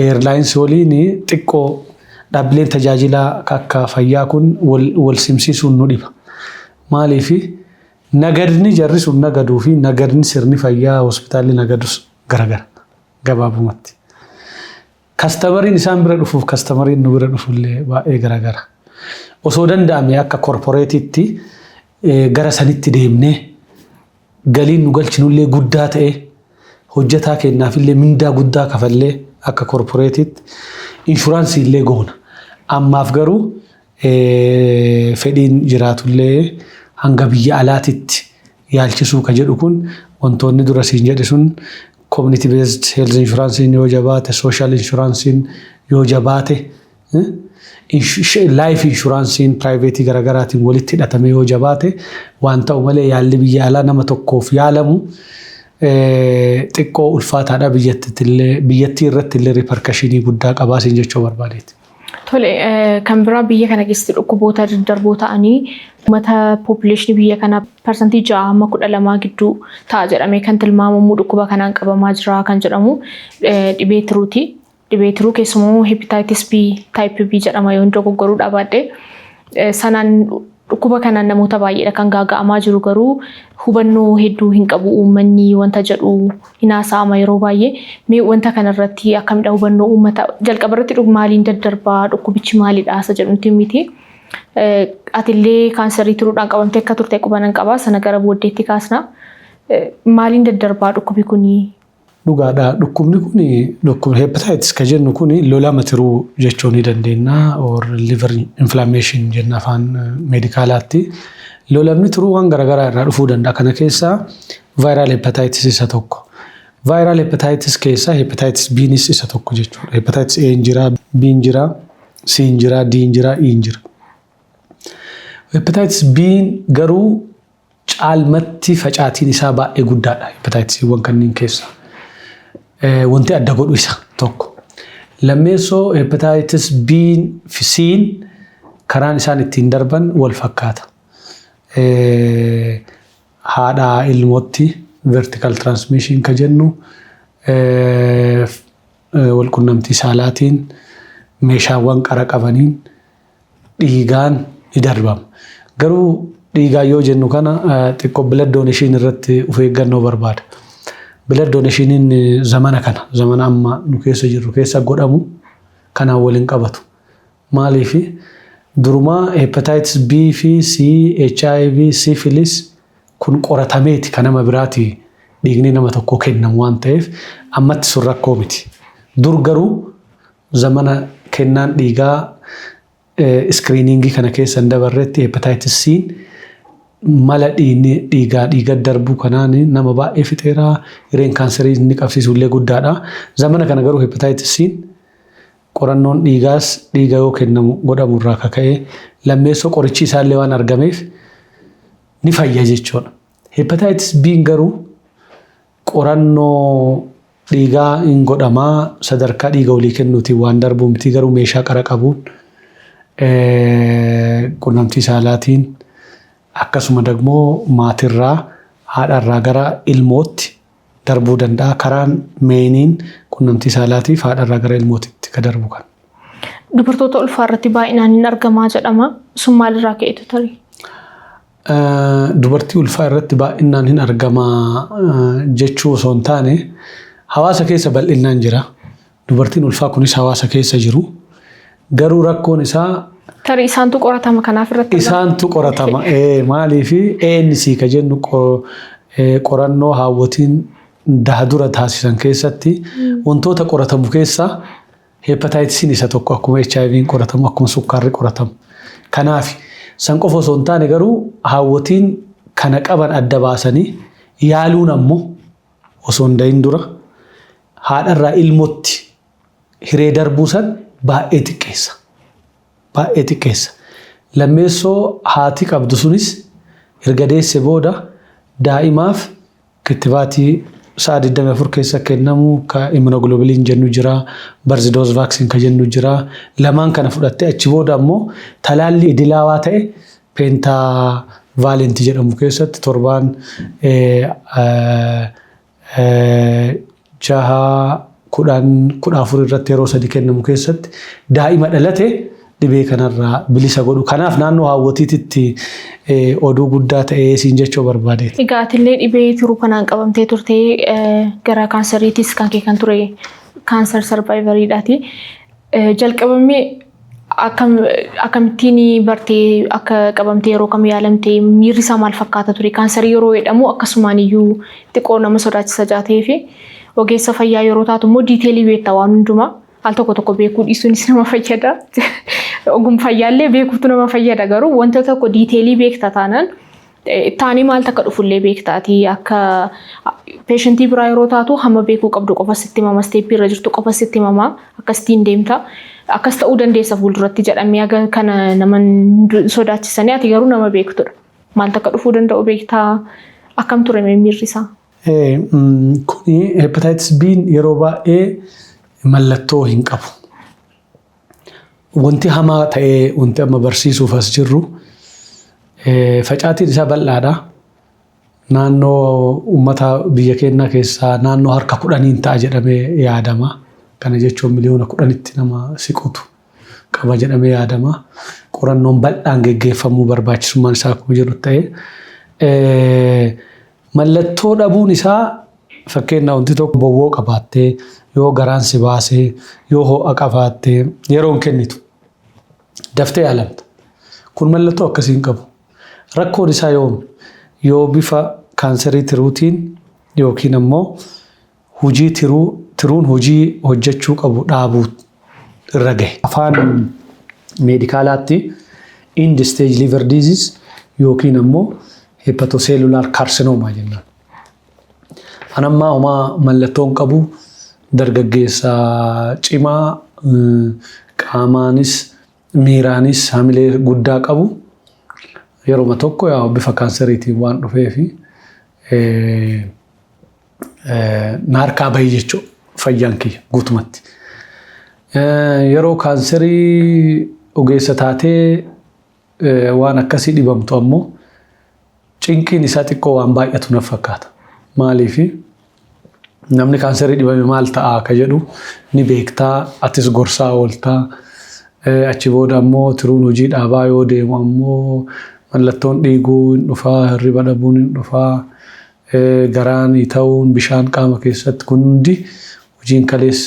airlines waliin xiqqoo dhaabbileen tajaajilaa akka fayyaa kun wal simsiisuun nu dhiba. Maaliif, nagadni jarri sun nagaduu fi nagadni sirni fayyaa hospitaalli nagadus garagara gabaabumatti. Customeriin isaan bira dhufuuf customeriin nu bira dhufullee baay'ee garagara. Osoo danda'ame akka corporateitti gara sanitti deemnee, galiin nu galchinullee guddaa ta'e, hojjetaa keenyaafillee mindaa guddaa kafallee, akka corporateitti insurance illee goona. Ammaaf garuu fedhiin jiraatullee hanga biyya alaatitti yaalchisuu ka jedhu kun, wantoonni dura siin jedhe sun, community based health insuranceiin yoo jabaate, social insuranceiin yoo jabaate, life insuranceiin private garaagaraatiin walitti hidhatame yoo jabaate waan ta'u malee, yaalli biyya alaa nama tokkoof yaalamu xiqqoo ulfaataadha, biyyattii irratti illee repercussion guddaa qabaasiin jechuu barbaadeeti. Tole, kan biraa biyya kana keessatti dhukkuboota daddarboo ta'anii uummata population biyya kanaa 6% hamma 12% gidduu ta'a jedhamee kan tilmaamamu dhukkuba kanaan qabamaa jira kan jedhamu dhibee tiruuti. Dhibee tiruu keessumaa hepatitis B type B jedhama yoo dogoggoruu dhabaadhe. Sanaan dhukkuba kanaan namoota baay'eedha kan gaaga'amaa jiru, garuu hubannoo hedduu hin qabu uummanni wanta jedhu hin haasa'ama yeroo baay'ee. Mee wanta kanarratti akkamidha hubannoo uummata jalqaba irratti, maaliin daddarbaa, dhukkubichi maalidha isa jedhu miti. Atillee kaansarii tiruudhaan qabamtee akka turte qubanan qaba, sana gara booddeetti kaasna. Maaliin daddarbaa dhukkubi kunii? Dhugaadha. Dhukkubni kun, dhukkubni hepatitis ka jennu kun, lolama tiruu jechuu ni dandeenya, or liver inflammation jenna afaan medicalaatti. Lolamni tiruu waan garaagaraa irraa dhufuu danda'a. Kana keessaa viral hepatitis isa tokko. Viral hepatitis keessaa hepatitis B'nis isa tokko jechuudha. Hepatitis A jira, B jira, C jira, D jira, E jira. Hepatitis B garuu caalmatti facaatiin isaa baay'ee guddaadha hepatitisiiwwan kanneen keessaa. Wanti adda godhu isa tokko. Lammeessoo, hepatitis B fi C karaan isaan ittiin darban wal fakkaata. Haadhaa ilmootti vertical transmission ka jennu, wal qunnamtii saalaatiin, meeshaawwan qara qabaniin, dhiigaan ni darbama. Garuu dhiigaan yoo jennu kana xiqqoo blood donation irratti of eeggannoo barbaada. Blood donationiin zamana kana, zamana amma nu keessa jirru keessa godhamu kanaan waliin qabatu. Maaliif, durumaa hepatitis B fi C, HIV, syphilis kun qoratameeti kan nama biraati dhiigni nama tokkoo kennamu waan ta'eef ammatti sun rakkoo miti. Dur garuu zamana kennaan dhiigaa screening kana keessa hin dabarretti hepatitis C mala dhiigni dhiigaa dhiiga darbuu kanaan nama baay'ee fixeeraa, hireen kaansarii inni qabsiisu illee guddaadha. Zamana kana garuu hepatitis C qorannoon dhiigaas dhiiga yoo kennamu godhamu irraa kaka'ee, lammeessoo qorichi isaallee waan argameef ni fayya jechuudha. Hepatitis B garuu qorannoo dhiigaa hin godhamaa, sadarkaa dhiiga olii kennuutiin waan darbu miti, garuu meeshaa qara qabuun, qunnamtii saalaatiin, akkasuma dagmoo maatirraa, haadharraa gara ilmootti darbuu danda'a. Karaan mainiin qunnamtii saalaatiif haadharraa gara ilmootitti ka darbu kan. Dubartoota ulfaa irratti baay'inaan hin argamaa jedhama. Sun maalirraa ka'etu tarii? Dubartii ulfaa irratti baay'inaan hin argamaa jechuu osoo hin taane, hawaasa keessa bal'inaan jira. Dubartiin ulfaa kunis hawaasa keessa jiru. Garuu rakkoon isaa Tarii isaantu qoratama kanaaf irratti. Isaantu qoratama. Maaliif ANC ka jennu qorannoo haawwotiin daha dura taasisan keessatti wantoota qoratamu keessaa hepatitisiin isa tokko, akkuma HIV'n qoratamu, akkuma sukkaarri qoratamu. Kanaaf san qofa osoo hin taane garuu haawwotiin kana qaban adda baasanii yaaluun ammoo osoo hin dahin dura haadharraa ilmootti hiree darbuu san baay'ee xiqqeessa. Baay'ee xiqqeessa. Lammeessoo, haati qabdu sunis erga deesse booda daa'imaaf kittibaatii sa'a 24 keessa kennamu ka immunoglobulin jennu jira, birth dose vaccine ka jennu jira. Lamaan kana fudhattee achi booda ammoo talaallii idilaawaa ta'e pentavalent jedhamu keessatti torbaan 6, 10, 14 irratti yeroo sadi kennamu keessatti daa'ima dhalate dhibee kanarraa bilisa godhu. Kanaaf naannoo haawwotiititti oduu guddaa ta'ee siin jechuu barbaadeeti. Egaa atillee dhibee tiruu kanaan qabamtee turte, gara kaansariitis kan kee kan ture cancer survivoriidhaati. Jalqabamee akkamittiin bartee akka qabamtee, yeroo kam yaalamtee, miirri isaa maal fakkaata ture? Kaansarii yeroo jedhamu akkasumaan iyyuu xiqqoo nama sodaachisa jaatee fi ogeessa fayyaa yeroo taatu immoo detailii beekta waan hundumaa. Al tokko tokko beekuu dhiisuunis nama fayyada. Ogum fayyaallee beekuutu nama fayyada, garuu wanta tokko detailii beekta taanaan taanii maal akka dhufullee beektaati. Akka patientii biraa yeroo taatu hamma beekuu qabdu qofa sitti himama, steppii irra jirtu qofa sitti himama, akkasitiin deemta. Akkas ta'uu dandeessa fuulduratti jedhamee haga kana nama sodaachisanii, ati garuu nama beektudha. Maal akka dhufuu danda'u beektaa, akkam ture miirri isaa? Kuni hepatitis B yeroo baay'ee mallattoo hin qabu. Wanti hamaa ta'ee wanti amma barsiisuuf as jirru, facaatiin isaa bal'aadha. Naannoo uummata biyya keenyaa keessaa naannoo harka 10n ta'a jedhamee yaadama. Kana jechuun miliyoona 10tti nama siqutu qaba jedhamee yaadama. Qorannoon bal'aan geggeeffamuu barbaachisummaan isaa akkuma jiru ta'e. Mallattoo dhabuun isaa, fakkeenyaaf, wanti tokko bowwoo qabaattee, yoo garaan si baasee, yoo ho'a qabaattee, yeroo hin kennitu. Daftee yaalamta. Kun mallattoo akkasii hin qabu. Rakkoon isaa yoom? Yoo bifa kaansarii tiruutiin yookiin ammoo hojii tiruu, tiruun hojii hojjechuu qabu dhaabuu irra gahe. Afaan medicalaatti end stage liver disease yookiin ammoo hepatocellular carcinoma jennaan. Anammaa homaa mallattoo hin qabu, dargaggeessa cimaa, qaamaanis miiraanis hamilee guddaa qabu, yeroo tokko yaa bifa kaansariitiin waan dhufeefi na harkaa bahee jechuudha fayyaan kiyya guutumatti. Yeroo kaansarii ogeessa taatee waan akkasii dhibamtu ammoo cinqiin isaa xiqqoo waan baay'atu na fakkaata. Maaliifi, namni kaansarii dhibame maal ta'a akka jedhu ni beektaa, atis gorsaa ooltaa. Achi booda ammoo tiruun hojii dhaabaa yoo deemu ammoo mallattoon dhiiguu hin dhufaa, hirriba dhabuun hin dhufaa, garaan ta'uun, bishaan qaama keessatti kun hundi, hojiin kalees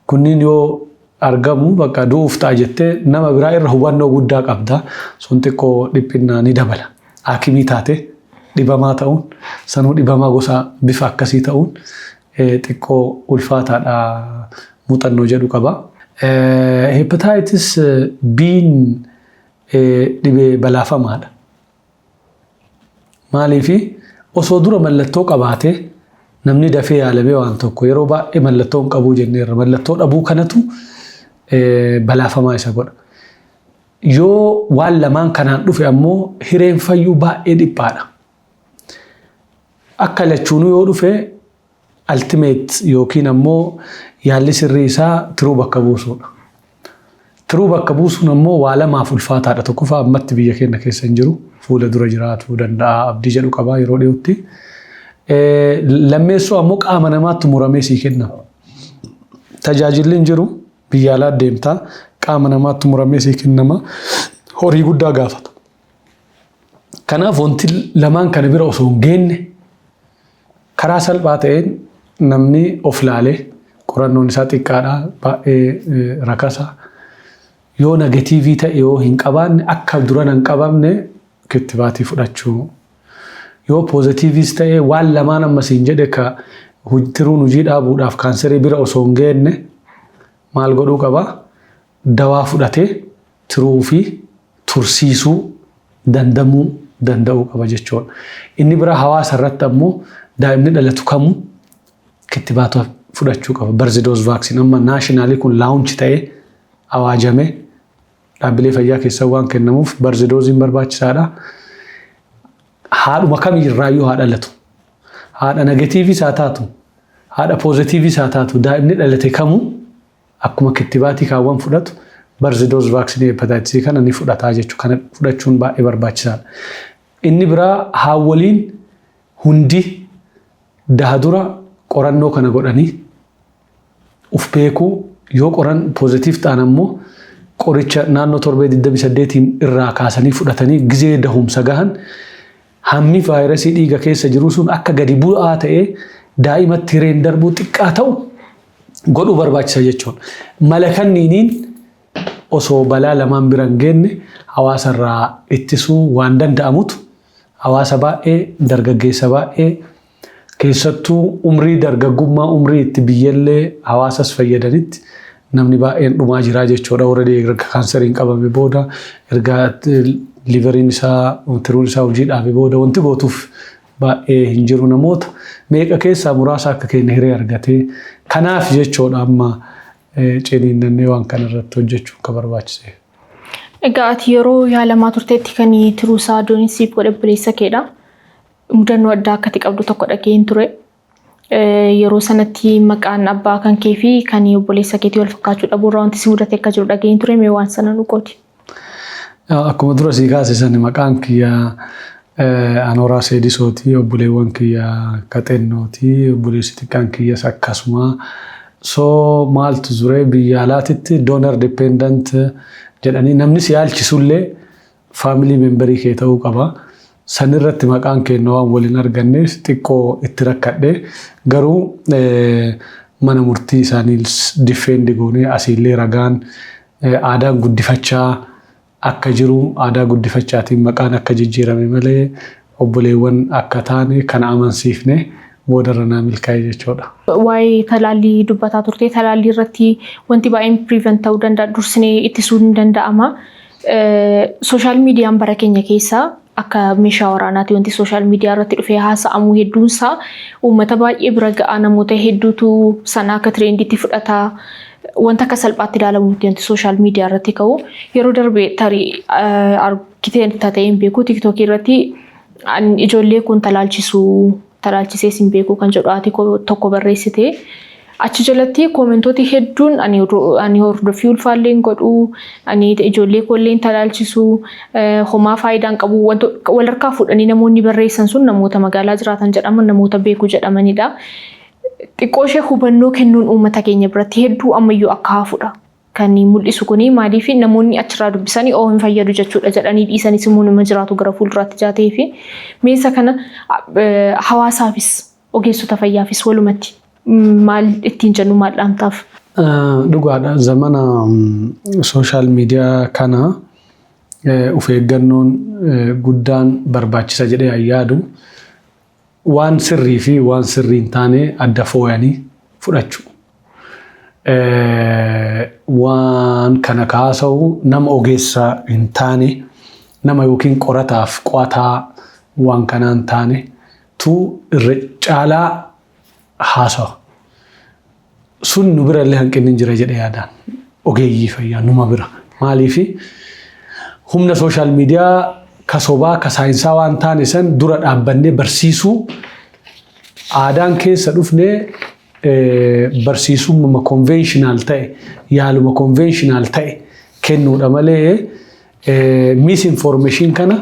kunniin yoo argamu bakka du'uuf ta'a jettee nama biraa irra hubannoo guddaa qabda. Sun xiqqoo dhiphinnaa ni dabala. Haakimii taate dhibamaa ta'uun, sanuu dhibamaa gosa bifa akkasii ta'uun xiqqoo ulfaataadha muuxannoo jedhu qaba. Hepatitis B'n dhibee balaafamaadha. Maaliifi, osoo dura mallattoo qabaatee namni dafee yaalamee waan tokko, yeroo baay'ee mallattoo hin qabuu jenneerra, mallattoo dhabuu kanatu balaafamaa isa godha. Yoo waan lamaan kanaan dhufe ammoo hireen fayyuu baay'ee dhiphaadha. Akka lachuunuu yoo dhufe ultimate yookiin ammoo yaalli sirrii isaa tiruu bakka buusuudha. Tiruu bakka buusuun ammoo waa lamaaf ulfaataadha. Tokkoffaa, ammatti biyya keenya keessa hin jiru. Fuula dura jiraatuu danda'a abdii jedhu qabaa yeroo dhiyootti. Lammeessoo ammoo qaama namaatti muramee sii kennama. Tajaajilli hin jiru, biyya alaa deemtaa, qaama namaatti muramee sii kennama. Horii guddaa gaafata. Kanaaf wanti lamaan kana bira osoo hin geenne karaa salphaa ta'een namni of laalee, qorannoon isaa xiqqaadha, baay'ee rakasa. Yoo negative ta'e, yoo hin qabaanne, akka duran hin qabamne kittibaatii fudhachuu. Yoo positiveis ta'e, waan lamaan ammasiin jedhe ka tiruun hojii dhaabuudhaaf kaanserii bira osoo hin geenne maal godhuu qaba? Dawaa fudhatee tiruu fi tursiisuu dandamuu danda'uu qaba jechuudha. Inni bira hawaasa irratti ammoo daa'imni dhalatu kamuu kittibaata fudhachuu qaba. Birth dose vaccine amma nationally kun launch ta'ee awaajame dhaabbilee fayyaa keessa waan kennamuuf birth doseiin barbaachisaadha. Haadhuma kamirraayyuu haa dhalatu. Haadha negativeis haa taatu, haadha positiveis haa taatu, daa'imni dhalate kamuu akkuma kittibaatii kaawwan fudhatu birth dose vaccine hepatitis kana ni fudhataa jechuudha. Kana fudhachuun baay'ee barbaachisaadha. Inni biraa haawwoliin hundi daha dura qorannoo kana godhanii uf beekuu, yoo qoran positive ta'an ammoo qoricha naannoo torbee 28 irraa kaasanii fudhatanii gizee dahumsa gahan hammi vaayirasii dhiiga keessa jiru sun akka gadi bu'aa ta'ee daa'imatti hireen darbuu xiqqaa ta'u godhuu barbaachisa jechuudha. Mala kanniiniin osoo balaa lamaan bira hin geenne hawaasarraa ittisuu waan danda'amutu hawaasa baay'ee, dargaggeessa baay'ee, keessattuu umrii dargaggummaa, umrii itti biyyallee hawaasas fayyadanitti namni baay'een dhumaa jira jechuudha. Warra erga kaanseriin qabame booda, erga liveriin isaa, tiruun isaa hojii dhaabe booda wanti gootuuf baay'ee hin jiru. Namoota meeqa keessaa muraasa akka keenya hiree argatee kanaaf jechuudha amma ciniinnannee waan kana irratti hojjechuun kan barbaachise. Egaa ati yeroo yaalamaa turteetti kan tiruusaa donate siif godhe obboleessa keedha. Mudannoo addaa akkati qabdu tokko dhageen ture. Yeroo sanatti maqaan abbaa kan kee fi kan obboleessa keetii wal fakkaachuu dhabuurraa wanti si mudate akka jiru dhageen ture. Mee waan sana nu qooti. Akkuma dura sii kaasisan, maqaan kiyya Anooraa Seedisooti, obboleewwan kiyya Kaxennooti, obboleessi xiqqaan kiyyas akkasuma. So maaltu ture, biyya alaatitti donor dependent jedhanii namni si yaalchisullee family memberii kee ta'uu qaba. Sanirratti maqaan keenya waan waliin arganneef xiqqoo itti rakkadhe, garuu mana murtii isaanii defend goonee asiillee ragaan aadaan guddifachaa akka jiru, aadaa guddifachaatiin maqaan akka jijjiirame malee obboleewwan akka taane kana amansiifne boodarra naa milkaa'e jechuudha. Waa'ee talaallii dubbataa turte. Talaallii irratti wanti baay'een prevent ta'uu danda'a, dursinee ittisuu ni danda'ama. Social mediaan bara keenya keessaa akka meeshaa waraanaati. Wanti social media irratti dhufee haasa'amu hedduunsaa uummata baay'ee bira ga'a, namoota hedduutu sana akka trendiitti fudhata. Wanta akka salphaatti ilaalamu miti wanti social media irratti ka'u. Yeroo darbe tarii argitee ta'ee hin beeku, TikTokii irratti "Ijoollee kun talaalchisuu, talaalchisees hin beeku" kan jedhu haati tokko barreessite. Achi jalatti commentooti hedduun "Ani hordoffii ulfaallee hin godhu, ani ijoollee koollee hin talaalchisu, homaa faayidaan qabu" wal harkaa fuudhanii namoonni barreessan sun namoota magaalaa jiraatan jedhaman, namoota beeku jedhamanidha. Xiqqoo ishee hubannoo kennuun uummata keenya biratti hedduu ammayyuu akka hafudha. Kan mul'isu kuni maaliif namoonni achirraa dubbisanii "Oo, hin fayyadu jechuudha" jedhanii dhiisanis immoo nama jiraatu gara fuulduraatti jaatee fi meeshaa kana hawaasaafis ogeessota fayyaafis walumatti maal ittiin jennu, maal dhaamtaaf? Dhugaadha. Zamana social media kana of eeggannoon guddaan barbaachisa jedhee yaadu. Waan sirrii fi waan sirrii hin taane adda fooyanii fudhachuu. Waan kana kaasa'u nama ogeessa hin taane, nama yookiin qorataaf qo'ataa waan kanaa hin taane tu irra caalaa haasawa. Sun nu bira illee hanqinni jira jedhee yaadaan. Ogeeyyii fayyaa numa bira. Maaliifi, humna social media ka sobaa, ka saayinsaa waan taane san dura dhaabbannee barsiisuu aadaan keessa dhufnee barsiisummaa conventional ta'e, yaaluma conventional ta'e kennuudha malee misinformation kana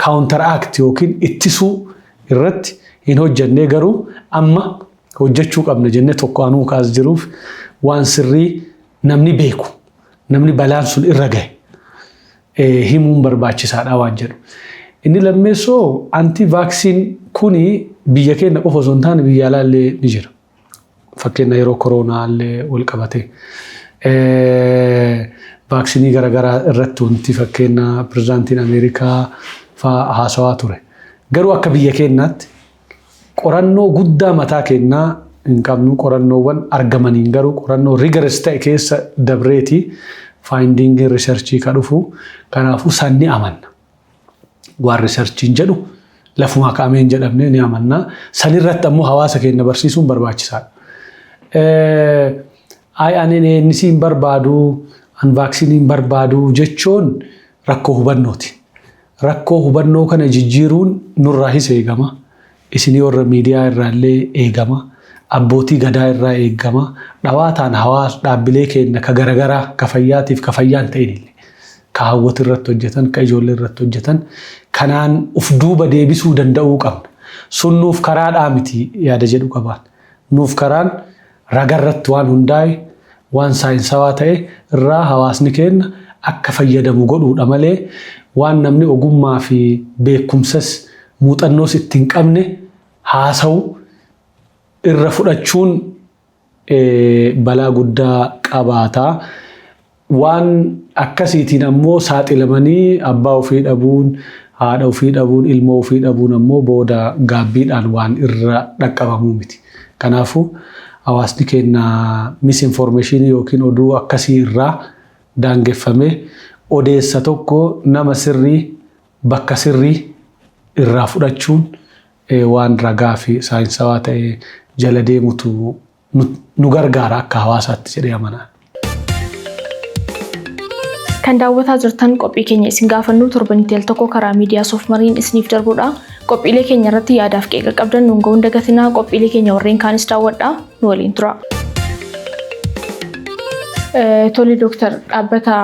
counteract yookiin ittisuu irratti hin hojjennee, garuu amma hojjechuu qabna jennee tokko anuu kaas jiruuf waan sirrii namni beeku, namni balaan sun irra gahe himuun barbaachisaadha waan jedhu. Inni lammeessoo, anti vaccine kuni biyya keenya qofa osoo hin taane biyya alaa illee ni jira. Fakkeenya yeroo koronaa illee wal qabate. Vaaksiinii garaagaraa irratti wanti fakkeenya pirezidaantiin Ameerikaa fa'aa haasawaa ture. Garuu akka biyya keenyaatti qorannoo guddaa mataa keenyaa hin qabnu. Qorannoowwan argamaniin garuu qorannoo rigorous ta'e keessa dabreeti finding research ka dhufu. Kanaafuu san ni amanna. Waan researchiin jedhu lafumaa ka'amee hin jedhamne ni amanna. Sanirratti ammoo hawaasa keenya barsiisuun barbaachisaadha. Ayi, ani inni hin barbaadu, an vaaksiinii hin barbaadu jechuun rakkoo hubannooti. Rakkoo hubannoo kana jijjiiruun nurraahis eegama. Isinii warra miidiyaa irraallee eegama. Abbootii gadaa irraa eegama. Dhawaataan hawaasa dhaabbilee keenya ka garagaraa, ka fayyaatiif ka fayyaa hin ta'in illee, ka hawwata irratti hojjetan, ka ijoollee irratti hojjetan kanaan uf duuba deebisuu danda'uu qabna. Sun nuuf karaadhaa miti yaada jedhu qabaan. Nuuf karaan ragarratti waan hundaa'e, waan saayinsawaa ta'e irraa hawaasni keenya akka fayyadamu godhuudha malee waan namni ogummaa fi beekumsas muuxannoos itti hin qabne haasa'u irra fudhachuun balaa guddaa qabaata. Waan akkasiitiin ammoo saaxilamanii abbaa ofii dhabuun, haadha ofii dhabuun, ilmoo ofii dhabuun ammoo booda gaabbiidhaan waan irra dhaqqabamuu miti. Kanaafuu hawaasni keenya misinformation yookiin oduu akkasii irraa daangeffamee odeessa tokko nama sirrii bakka sirrii irraa fudhachuun waan ragaa fi saayinsawaa ta'e jala deemutu nu gargaara akka hawaasaatti jedhee amanaa. Kan daawwataa jirtan qophii keenya isin gaafannu torbanitti al tokko karaa miidiyaa Soofmariin isiniif darbudha. Qophiilee keenya irratti yaadaaf qeeqa qabdan nuun ga'uun dagatinaa. Qophiilee keenya warreen kaanis daawwadhaa, nu waliin tura. Tole dooktar, dhaabbata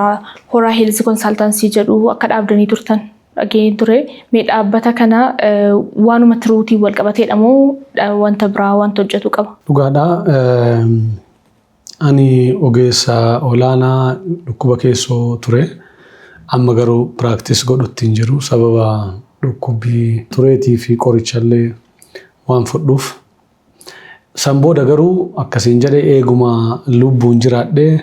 Horaa Health Consultancy jedhu akka dhaabdanii turtan dhageenye ture. Mee dhaabbata kana waanuma tiruutiin wal qabateedha moo wanta biraa wanta hojjetu qaba? Dhugaadhaa. Ani ogeessa olaanaa dhukkuba keessoo ture. Amma garuu practice godhutti hin jiru sababa dhukkubbii tureetii fi qorichallee waan fudhuuf. San booda garuu akkasiin jedhee eeguma lubbuun jiraadhee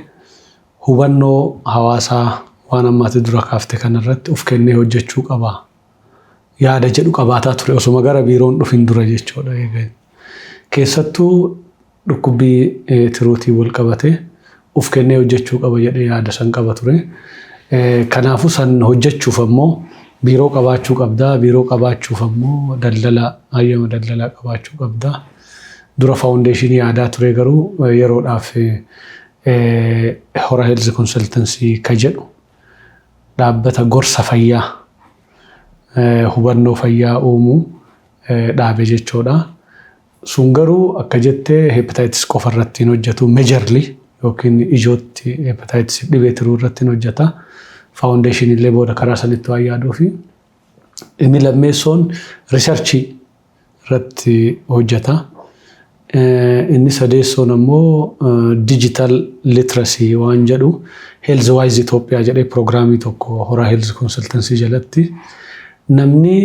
hubannoo hawaasaa waan ammaati dura kaafte kanarratti of kennee hojjechuu qaba. Yaada jedhu qabaataa ture osuma gara biiroon dhufin dura jechuudha. Keessattuu dhukkubbii tiruutiin wal qabate of kennee hojjechuu qaba jedhee yaada san qaba ture. Kanaafuu san hojjechuuf ammoo biiroo qabaachuu qabdaa. Biiroo qabaachuuf ammoo daldala, hayyama daldalaa qabaachuu qabdaa. Dura foundation yaadaa ture, garuu yeroodhaaf Hora Health Consultancy ka jedhu dhaabbata gorsa fayyaa, hubannoo fayyaa uumuu dhaabe jechuudha. Sun garuu akka jettee hepatitis qofa irratti hin hojjetu, majorly yookiin ijootti hepatitis, dhibee tiruu irratti hin hojjeta. Foundation illee booda karaa sanitti waan yaaduufi. Inni lammeessoon research irratti hojjeta. Inni sadeessoon ammoo digital literacy waan jedhu, Health Wise Itoophiyaa jedhee piroogiraamii tokko Horaa Health Consultancy jalatti namni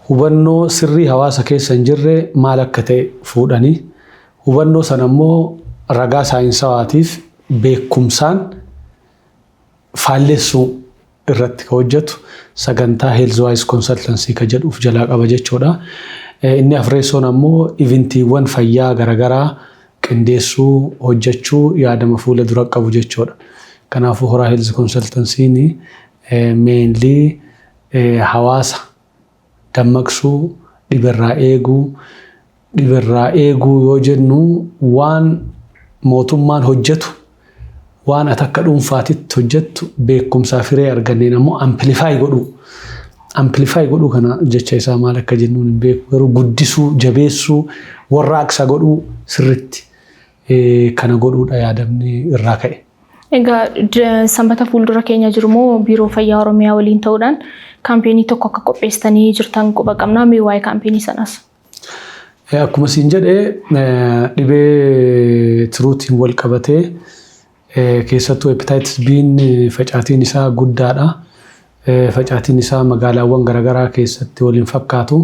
hubannoo sirrii hawaasa keessa hin jirre maal akka ta'e fuudhanii hubannoo sana ammoo ragaa saayinsawaatiif beekumsaan faallessuu irratti ka hojjetu sagantaa Health Wise Consultancy ka jedhuuf jalaa qaba jechuudha. Inni afreessoon ammoo eventiiwwan fayyaa garaagaraa qindeessuu, hojjechuu yaadama fuula dura qabu jechuudha. Kanaafuu Horaa Health Consultancyn mainly hawaasa dammaqsuu, dhibirraa eeguu. Dhibirraa eeguu yoo jennu, waan mootummaan hojjetu, waan ati akka dhuunfaatitti hojjettu beekumsaa firee arganneen ammoo amplify godhuu. Amplify godhuu kana jecha isaa maal akka jennuun hin beeku, garuu guddisuu, jabeessuu, warraaqsa godhuu, sirritti kana godhuudha yaadamni irraa ka'e. Egaa sanbata fuuldura keenya jiru immoo Biiroo Fayyaa Oromiyaa waliin ta'uudhaan campaign tokko akka qopheessitanii jirtan quba qabna. Mee waa'ee campaign sanaas? Akkuma siin jedhee, dhibee tiruutiin wal qabatee keessattuu hepatitis B'n facaatiin isaa guddaadha. Facaatiin isaa magaalaawwan garaagaraa keessatti waliin fakkaatu.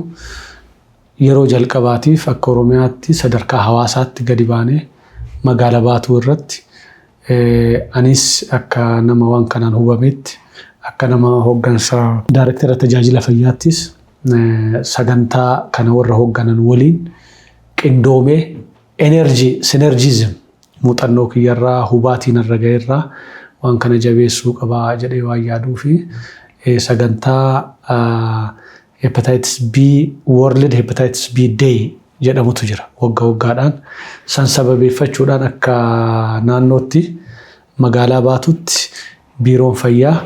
Yeroo jalqabaatiif akka Oromiyaatti sadarkaa hawaasaatti gadi baanee magaala Baatuu irratti Anis akka nama waan kanaan hubametti, akka nama hooggansa daarektara tajaajila fayyaattis, sagantaa kana warra hoogganan waliin qindoomee energy synergism muuxannoo kiyyarraa, hubaatiin irra ga'eerraa waan kana jabeessuu qabaa jedhee waan yaaduu fi sagantaa Hepatitis B, World Hepatitis B Day jedhamutu jira waggaa waggaadhaan. San sababeeffachuudhaan akka naannootti magaalaa Baatutti biiroon fayyaa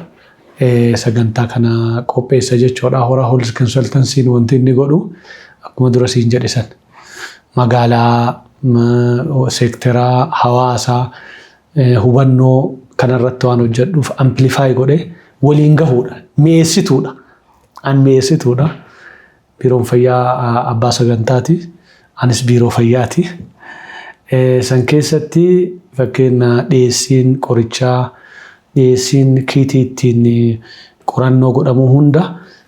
sagantaa kana qopheessa jechuudha. Horaa Health Consultancy wanti inni godhu akkuma dura siin jedhe san magaalaa, seekteraa hawaasaa hubannoo kanarratti waan hojjedhuuf amplify godhee waliin gahuudha. Mi'eessituudha. An mi'eessituudha. Biiroon fayyaa abbaa sagantaati. Anis biiroo fayyaati. San keessatti fakkeenya dhiyeessiin qorichaa, dhiyeessiin kiitii ittiin qorannoo godhamu hunda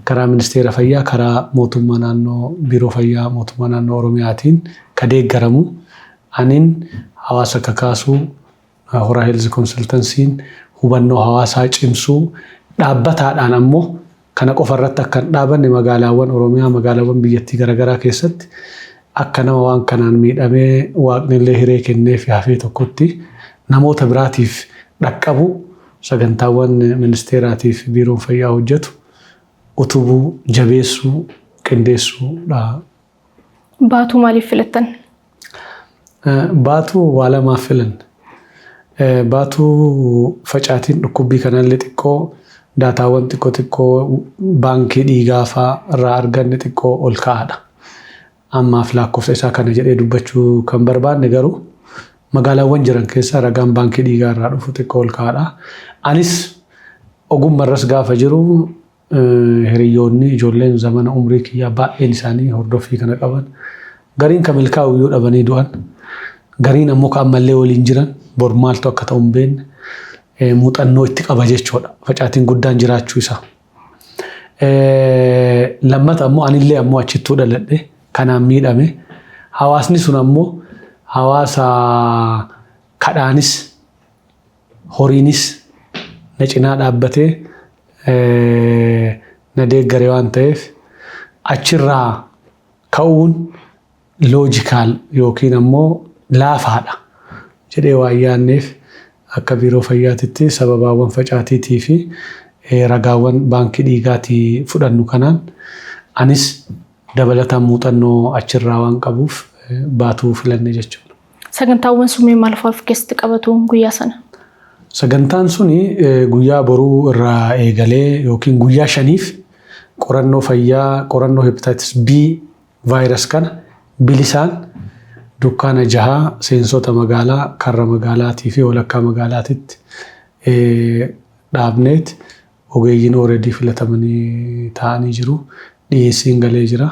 karaa ministeera fayyaa, karaa mootummaa naannoo, biiroo fayyaa mootummaa naannoo Oromiyaatiin ka deeggaramu. Anin hawaasa kakaasuu, Horaa Health Consultancyn hubannoo hawaasaa cimsuu, dhaabbataadhaan ammoo kana qofa irratti akka hin dhaabanne magaalaawwan Oromiyaa, magaalaawwan biyyattii garaagaraa keessatti akka nama waan kanaan miidhamee waaqni illee hiree kennee fi hafee tokkotti namoota biraatiif dhaqqabu, sagantaawwan ministeeraatiif biiroon fayyaa hojjetu utubuu, jabeessuu, qindeessuudha. Baatuu maaliif filattan? Baatuu waa lamaaf filanne. Baatuu facaatiin dhukkubbii kanallee xiqqoo, daataawwan xiqqoo xiqqoo baankii dhiigaa fa'aa irraa arganne xiqqoo ol ka'aadha. Ammaaf lakkoofsa isaa kana jedhee dubbachuu kan barbaanne, garuu magaalaawwan jiran keessa ragaan baankii dhiigaa irraa dhufu xiqqoo ol ka'aadha. Anis ogummaarras gaafa jiru hiriyoonni ijoolleen zamana umrii kiyyaa baay'een isaanii hordoffii kana qaban. Gariin kan milkaa'u iyyuu dhabanii du'an. Gariin ammoo kan ammallee waliin jiran, bor maaltu akka ta'u hin beekne, muuxannoo itti qaba jechuudha. Facaatiin guddaan jiraachuu isaa. Lammata ammoo anillee ammoo achittuu dhaladhe, kanaan miidhame. Hawaasni sun ammoo hawaasa kadhaanis horiinis na cinaa dhaabbatee na deeggare waan ta'eef, achirraa ka'uun logical yookiin ammoo laafaadha jedhee waan yaadneef, akka biiroo fayyaatitti sababaawwan facaatiitii fi ragaawwan baankii dhiigaatii fudhannu kanaan, anis dabalataan muuxannoo achirraa waan qabuuf Baatuu filanne jechuudha. Sagantaawwan summii maal fa'aa of keessatti qabatu guyyaa sana? Sagantaan suni guyyaa boruu irraa eegalee yookiin guyyaa 5f qorannoo fayyaa, qorannoo hepatitis B virus kana bilisaan dukkaana jahaa seensota magaalaa, karra magaalaatii fi walakkaa magaalaatitti dhaabneet ogeeyyiin already filatamanii taa'anii jiru. Dhiyeessiin galee jira.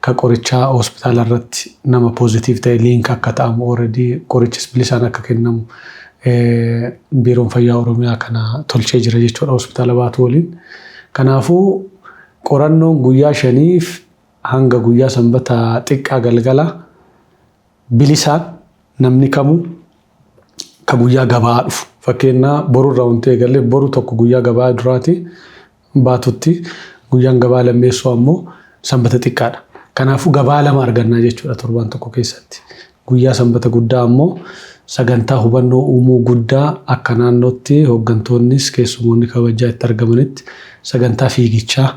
Ka qorichaa hospitaala irratti nama positive ta'e link akka ta'amu, already qorichis bilisaan akka kennamu biiroon fayyaa Oromiyaa kana tolchee jira jechuudha hospitaala Baatuu waliin. Kanaafuu qorannoon guyyaa 5f hanga guyyaa sanbata xiqqaa galgala bilisaan namni kamuu ka guyyaa gabaa dhufu. Fakkeenyaa borurraa wanti eegalee boru tokko guyyaa gabaa duraati Baatutti, guyyaan gabaa lammeessoo ammoo sanbata xiqqaadha. Kanaafuu gabaa lama argannaa jechuudha torbaan tokko keessatti. Guyyaa sanbata guddaa ammoo sagantaa hubannoo uumuu guddaa akka naannootti hooggantoonnis keessumoonni kabajaa itti argamanitti sagantaa fiigichaa,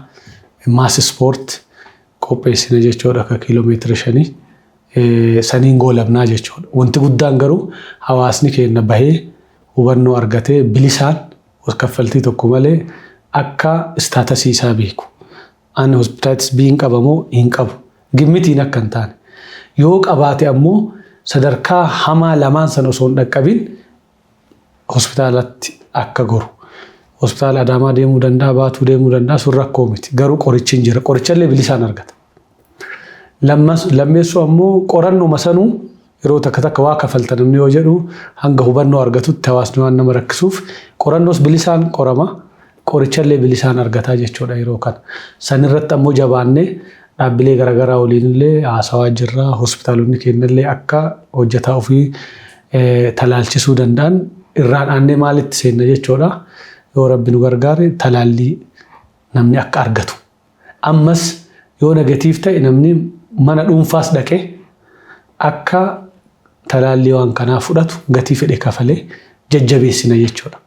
mass sport, qopheessina jechuudha akka kiiloomeetira 5 saniin goolabnaa jechuudha. Wanti guddaan garuu hawaasni keenya bahee hubannoo argatee bilisaan kaffaltii tokko malee akka statusii isaa beeku. Ani hepatitis B hin qabamoo hin qabu? Gimmitiin akka hin taane. Yoo qabaate ammoo sadarkaa hamaa lamaan sana osoo hin dhaqqabin hospitaalatti akka goru. Hospitaala Adaamaa deemuu danda'a, Baatuu deemuu danda'a, sun rakkoo miti. Garuu qorichi hin jira. Qorichallee bilisaan argata. Lammeessoo ammoo qorannuma sanuu yeroo takka takka waa kafalta namni yoo jedhu, hanga hubannoo argatutti hawaasni waan nama rakkisuuf, qorannoos bilisaan qorama. Qorichallee bilisaan argataa jechuudha yeroo kana. Sanirratti ammoo jabaannee dhaabbilee garaagaraa waliinillee haasawaa jirra. Hospitaalonni keenyallee akka hojjetaa ofii talaalchisuu danda'an Irraan aannee maalitti seenna jechuudha. Yoo Rabbi nu gargaare, talaallii namni akka argatu. Ammas yoo negative ta'e, namni mana dhuunfaas dhaqee akka talaallii waan kanaa fudhatu, gatii fedhe kafalee jajjabeessina jechuudha.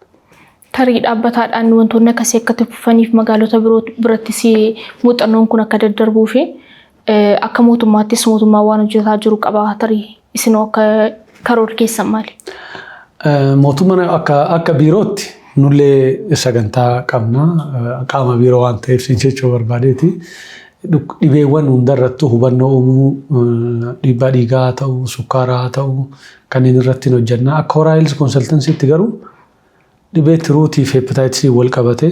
Tarii dhaabbataadhaan wantoonni akkasii akka itti fufaniif, magaalota biroo birattis muuxannoon kun akka daddarbuu fi akka mootummaattis mootummaan waan hojjetaa jiru qaba. Tarii isinoo akka karoora keessan maali? Mootummaan akka biirootti nullee sagantaa qabna. Qaama biiroo waan ta'eef siin jechuu barbaadeeti. Dhibeewwan hundarrattuu hubannoo uumuu, dhiibbaa dhiigaa haa ta'u, sukkaaraa haa ta'u, kanneen irratti hin hojjenna. Akka Horaa Health Consultancytti garuu dhibee tiruutii fi hepatitisii wal qabate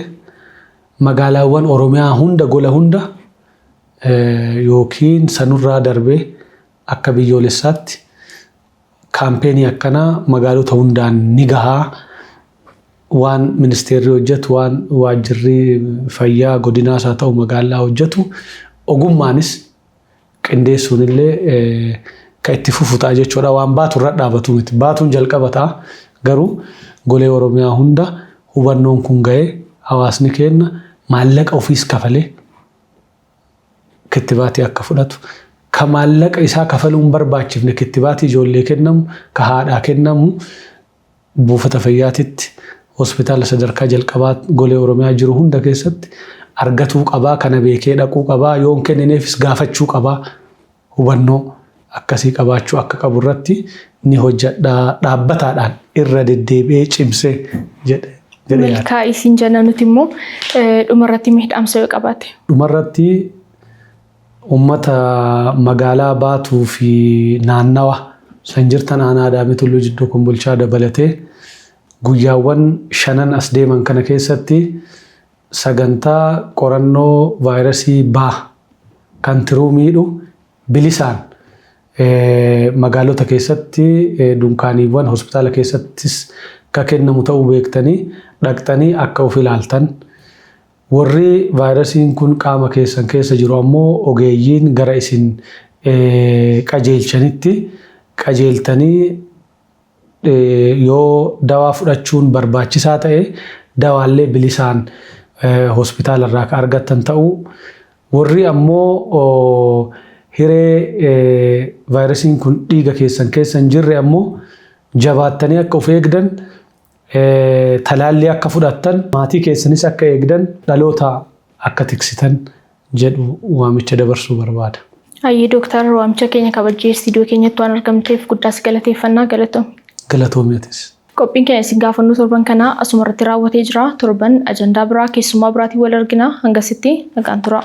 magaalaawwan Oromiyaa hunda, gola hunda yookiin sanurraa darbee akka biyyoolessaatti campaignii akkanaa magaalota hundaan ni gahaa. Waan ministeerri hojjetu, waan waajjirri fayyaa godinaas haa ta'u magaalaa hojjetu, ogummaanis qindeessuun illee kan itti fufu ta'a jechuudha. Waan baatu irra dhaabatu miti. Baatuun jalqaba ta'a. Garuu golee Oromiyaa hunda hubannoon kun ga'ee, hawaasni keenya maallaqa ofiis kafalee kittibaatii akka fudhatu, ka maallaqa isaa kafaluu hin barbaachifne, kittibaatii ijoollee kennamu, ka haadhaa kennamu, buufata fayyaatitti, hospitaala sadarkaa jalqabaa golee Oromiyaa jiru hunda keessatti argatuu qabaa, kana beekee dhaquu qabaa, yoon kennineefis gaafachuu qabaa, hubannoo akkasii qabaachuu akka qabu irratti ni hojjedhaa dhaabbataadhaan irra deddeebi'ee cimsee jedhe. Milkaa'ii siin jenna. Nuti immoo dhumarratti miidhamsa yoo qabaate. Dhumarratti uummata magaalaa Baatuu fi naannawa san jirtan, aanaa Adaamii Tulluu Jidduu Kombolchaa dabalatee, guyyaawwan shanan as deeman kana keessatti sagantaa qorannoo vaayirasii B kan tiruu miidhu bilisaan magaalota keessatti dunkaaniiwwan hospitaala keessattis akka kennamu ta'uu beektanii dhaqxanii akka of ilaaltan. Warri vaayirasiin kun qaama keessan keessa jiru ammoo ogeeyyiin gara isin qajeelchanitti qajeeltanii, yoo dawaa fudhachuun barbaachisaa ta'e dawaallee bilisaan hospitaala irraa akka argattan ta'uu, warri ammoo hiree vaayirasiin kun dhiiga keessan keessa hin jirre ammoo jabaattanii akka of eegdan, talaallii akka fudhattan, maatii keessanis akka eegdan, dhaloota akka tiksitan jedhu waamicha dabarsuu barbaada. Hayyee dooktar, waamicha keenya kabajjee istiidiyoo keenyatti waan argamteef guddaas galateeffannaa, galatoomi. Galatoomeetis. Qophiin keenya isin gaafannu torban kanaa asuma irratti raawwatee jira. Torban ajandaa biraa, keessummaa biraatiin wal argina. Hangasitti nagaan tura.